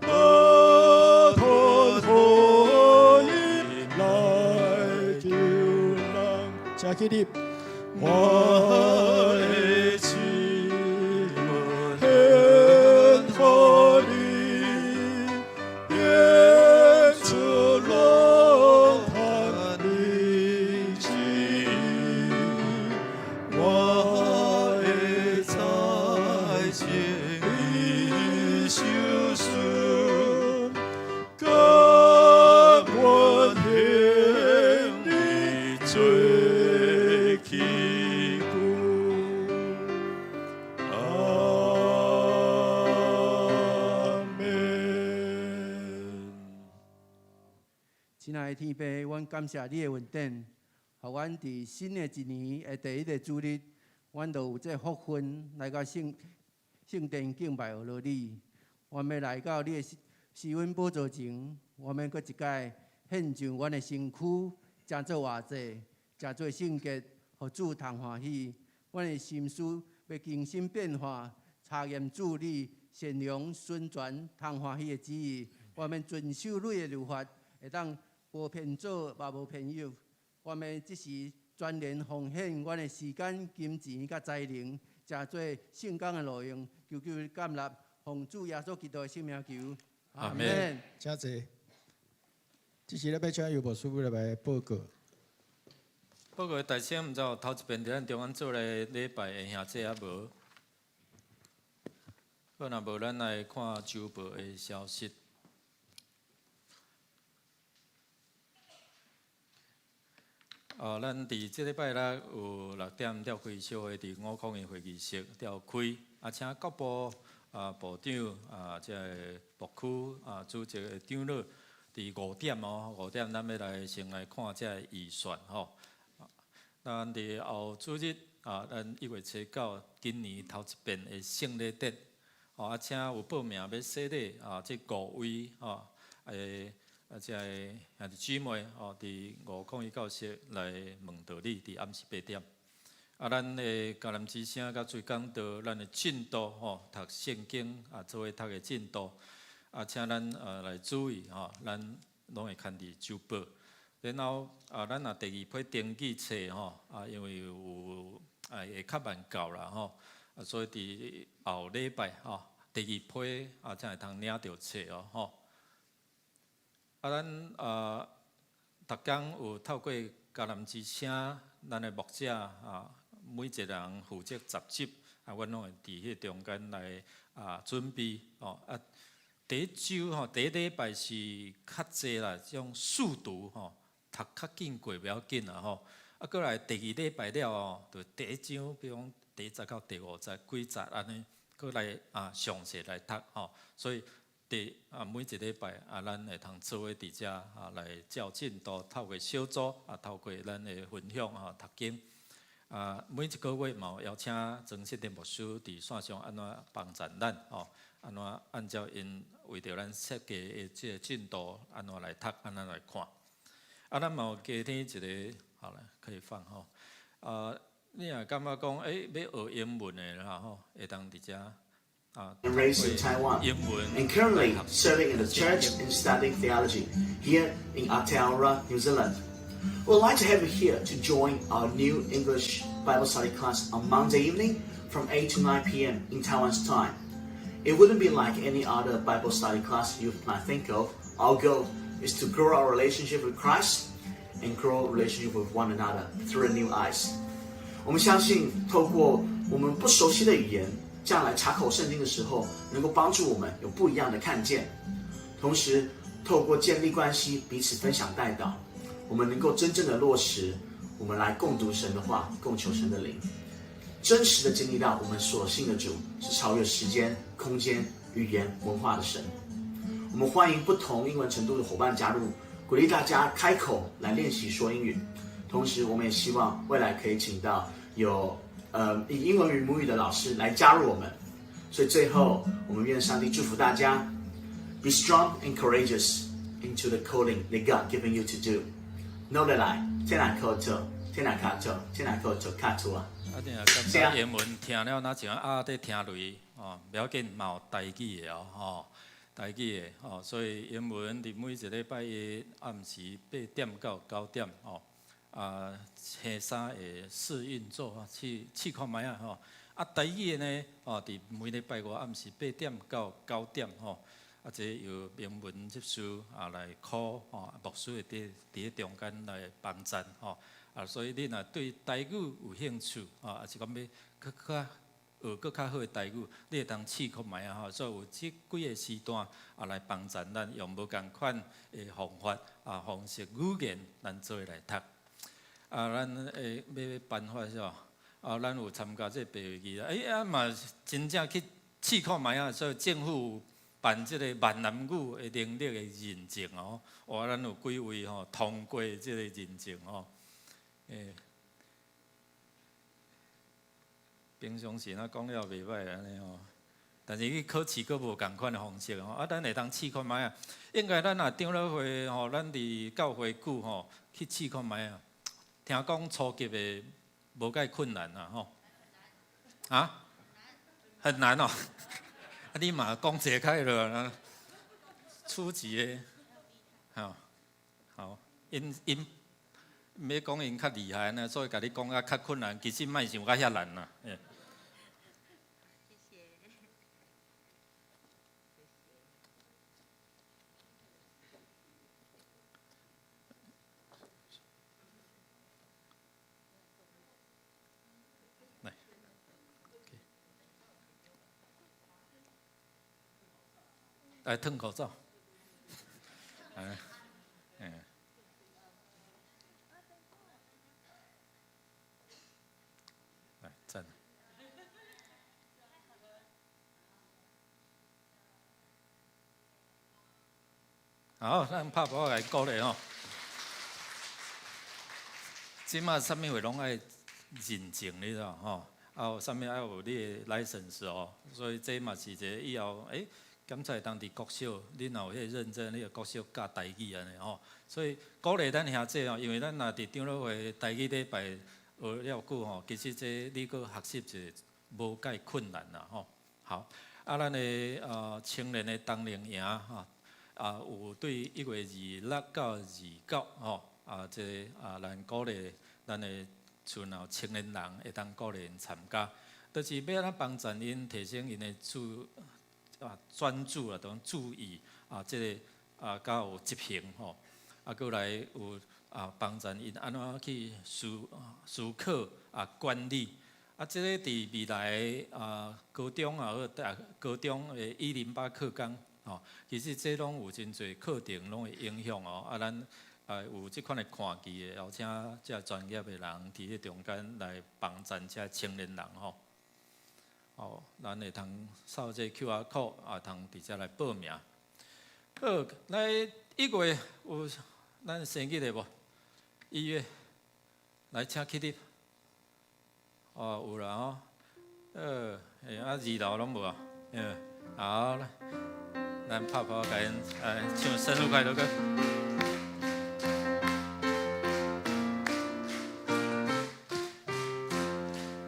不斷福音來救人。請起立。我的心獻予你，演出龍壇你旨意，我的財情你受損，甘願獻你做器具。阿門。
親愛的天父，阮感謝你的恩典，予阮佇新的一年的第一个主日，阮就有這個福分來到聖聖殿敬拜阿羅你。阮欲來到你的施恩寶座前，阮欲閣一擺獻上阮的身軀，成做活祭，成做聖潔，予主通歡喜。阮的心思欲更新變化，查驗主你善良、純全、通歡喜的旨意。阮欲遵守你的律法，會當無偏左，嘛無偏右。阮欲這時全然奉獻阮的時間、金錢佮才能，成做聖工的路用，求求你接納，奉主耶穌基督的聖名求。
阿門。
請坐。這時咧欲請尤牧師來報告。
不過大聲毋知有頭一遍佇咱中間做來禮拜的兄弟抑無？好，若無咱來看週報的消息。啊，咱佇這禮拜六有六點召開小會，佇五空的會議室召開。啊，請各部啊部長啊，這个牧區啊主席的長老，佇五點哦，五點咱欲來先來看這个預算吼。咱佇後主日啊，咱1月7、9，今年頭一遍的聖禮典。哦，啊，請有報名欲洗禮啊，這五位吼，啊，這个兄弟姊妹哦，佇501室來問道理，佇暗時八點。啊，咱的迦南之聲佮水講道，咱的進度吼，讀聖經啊，做伙讀的進度，啊，請咱來注意吼，咱攏會牽佇週報。然後啊，咱若第二批登記冊吼，啊，因為有啊會較慢到啦吼。啊，所以佇後禮拜吼，第二批啊，才會通領著冊哦吼。啊，咱啊，逐工有透過迦南之聲，咱的牧者啊，每一個人負責十集，啊，阮攏會佇彼中間來啊準備哦。啊，第一週吼，第一禮拜是較濟啦，這種速讀吼，讀較緊過袂要緊啦吼。啊，閣來第二禮拜了後，就第一章，比如講第一節到第五節幾節按呢，閣來啊詳細來讀吼。所以第啊每一禮拜啊，咱會通做伙佇遮啊來照進度，透過小組啊，透過咱的分享啊讀經啊，每一個月嘛有邀請曾聖殿牧師佇線上按怎幫贊咱吼，按怎按照𪜶為著咱設計的這个進度按怎來讀，按怎來看。啊，咱嘛有加添一个，好了，可以放吼。啊，你若感覺講，欸，欲學英文的啦吼，會當佇遮啊，
raised in Taiwan
英文
and currently serving in the church and studying theology here in Aotearoa, New Zealand. We'd like to have you here to join our new English Bible study class on Monday evening from 8 to 9 p.m. in Taiwan's time. It wouldn't be like any other Bible study class you might think of. Our goal is to grow our relationship with Christ and grow relationship with one another through new eyes. 我們相信，透過我們不熟悉的語言，這樣來查考聖經的時候，能夠幫助我們有不一樣的看見。同時，透過建立關係，彼此分享代禱，我們能夠真正的落實，我們來共讀神的話，共求神的靈，真實的經歷到我們所信的主是超越時間、空間、語言、文化的神。我們歡迎不同英文程度的夥伴加入，鼓勵大家開口來練習說英語。同時，我們也希望未來可以請到有以英文為母語的老師來加入我們。所以最後，我們願上帝祝福大家，Be strong and courageous into the calling that God given you to do。努力來，tēnā koutou， tēnā koutou， tēnā koutou katoa。
啊，你若感覺英文聽了若像鴨佇聽雷哦，袂要緊，嘛有台語的哦，吼，台語的吼，所以英文佇每一禮拜一暗時八點到九點吼，啊，星三會試運作啊，試試看覓仔吼。啊，台語的呢，哦，佇每禮拜五暗時八點到九點吼，啊，這由明文執事啊來考吼，牧師會佇佇中間來幫贊吼。啊，所以你若對台語有興趣，啊，抑是講欲閣較學閣較好的台語，你會當試看覓仔吼。所以有這幾个時段啊來幫贊咱，用無仝款的方法啊方式語言，咱做伙來讀。啊，咱會欲頒發是無？啊，咱有參加這個白話字啊，欸，啊嘛真正去試看覓仔，所以政府辦這个閩南語的能力的認證哦，哇，咱有幾位吼通過這个認證哦。欸，平常時若講了袂䆀按呢吼，但是去考試閣無仝款的方式吼，啊，咱會當試看覓仔。應該咱若長老會吼，咱佇教會久吼，去試看覓仔。聽講初級的無介困難啦吼。啊？很難哦。啊，你嘛講這開了，初級的，好，好，𪜶𪜶。欲講𪜶較厲害呢，所以共你講啊較困難，其實莫想甲遐難啦。謝
謝。
來褪口罩。哎，嗯。來站。好，咱拍鼓來鼓勵吼。這馬啥物貨攏愛認證，你知無吼？啊，有啥物愛有你的 license 哦，所以這嘛是一個以後，檢查會當佇國小，你若有彼個認證，你就國小教台語按呢吼。所以鼓勵咱兄弟吼，因為咱若佇長老會台語禮拜學了久吼，其實這你閣學習一無介困難啦吼。好，啊，咱的青年的冬令營吼，啊有對1月26到29吼，啊，這個啊，咱鼓勵咱的厝內青年人會當鼓勵𪜶參加，就是欲按怎幫助𪜶提升𪜶的注啊專注啊，同注意啊，這个啊，較有執行吼，啊，閣來有啊幫助𪜶按怎去思考啊管理，啊，這个佇未來啊高中也好，大高中的108課綱吼，其實這攏有真濟課程攏會影響哦，啊，咱。啊，有這款的看見的，邀請這專業的人佇這中間來幫贊這青年人吼。哦，咱會通掃這 QR code，啊，通直接來報名。好，來1月有咱生日的無？1月，來請起立。哦，有啦吼。啊，2樓攏無啊？嗯，好啦，咱拍鼓共𪜶來唱生日快樂歌。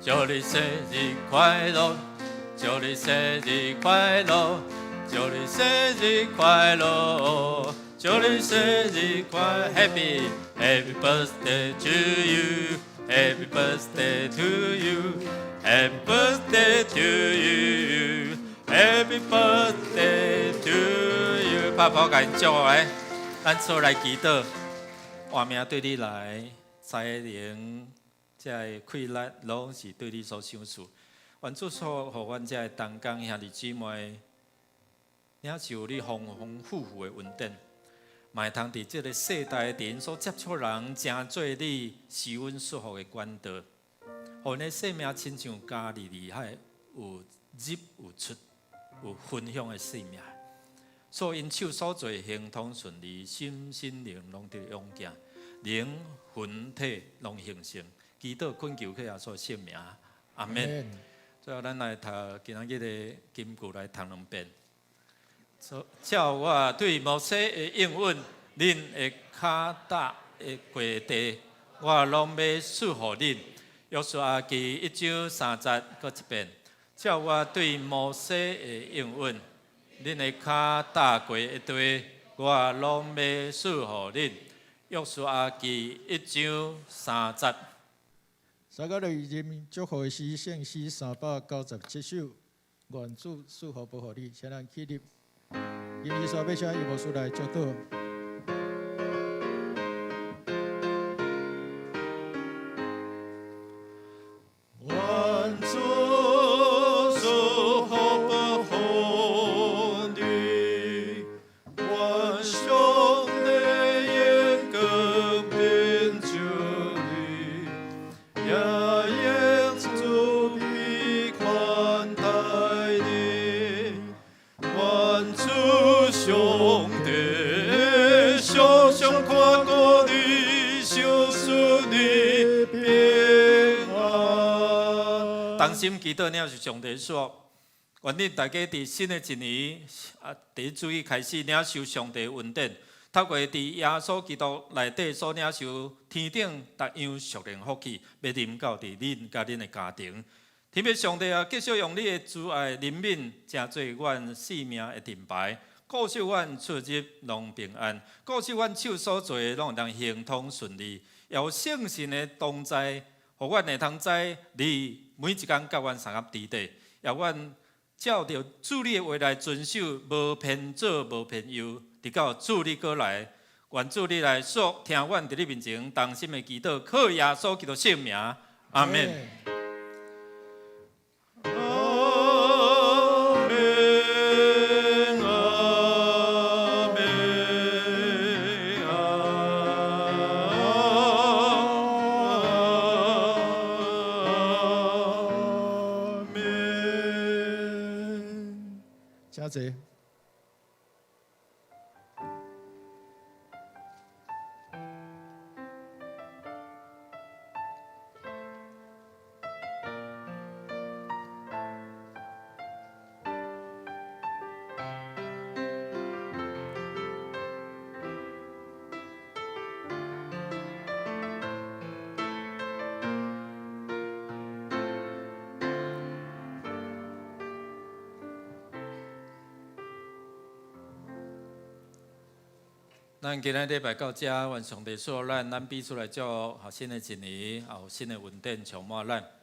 祝你生日快樂，祝你生日快樂，祝你生日快樂，祝你生日快 Happy Happy birthday to you, Happy birthday to you, Happy birthday to you, Happy birthday to you。拍鼓共𪜶祝來，咱做來祈禱，活命對你來，才能。這个氣力攏是對你所賞賜，願主所予阮這个同工兄弟姊妹，領受你豐豐富富的恩典，嘛會通佇這个世代佇𪜶所接觸人，成做你施恩祝福的管道，予𪜶的生命親像加利利海有入有出有分享的生命，所以𪜶手所做亨通順利，心身靈攏得勇健，靈魂體攏興盛。祈禱懇求靠耶穌聖名，阿門。最後，咱來讀今仔日的金句來讀兩遍。照我對摩西的應允，恁的跤踏的過地，我攏欲賜予恁。約書亞記1章3節，閣一遍。照我對摩西的應允，恁的跤踏過的地，我攏欲賜予恁。約書亞記1章3節。
三個類人祝福的詩，聖詩397首，願主賜福保護你，請咱起立。今日煞欲請葉牧師來祝禱。
願主賜福保護你，願上帝眼光面照你，也用慈悲寬待你。願主上帝常常看顧你，賞賜你平安。
同心祈禱，領受上帝祝福。願恁大家佇新的一年啊，第一主日開始領受上帝恩典，透過佇耶穌基督內底所領受天頂逐樣屬靈福氣，欲臨到佇恁佮恁的家庭。天父上帝啊，繼續用你的慈愛憐憫，成做阮性命的盾牌，顧守阮出入攏平安，顧守阮手所做的攏會當亨通順利，也有聖神的同在，予阮會通知你每一工佮阮相佮佇底，也阮照著主你的話來遵守，無偏左無偏右，直到主你閣來，願主你來垂聽阮佇你面前同心的祈禱，靠耶穌基督聖名，阿們。
阿們，阿
坐。
咱今仔禮拜到遮，願上帝賜福咱，咱彼此來祝福，新的一年，也有新的恩典充滿咱。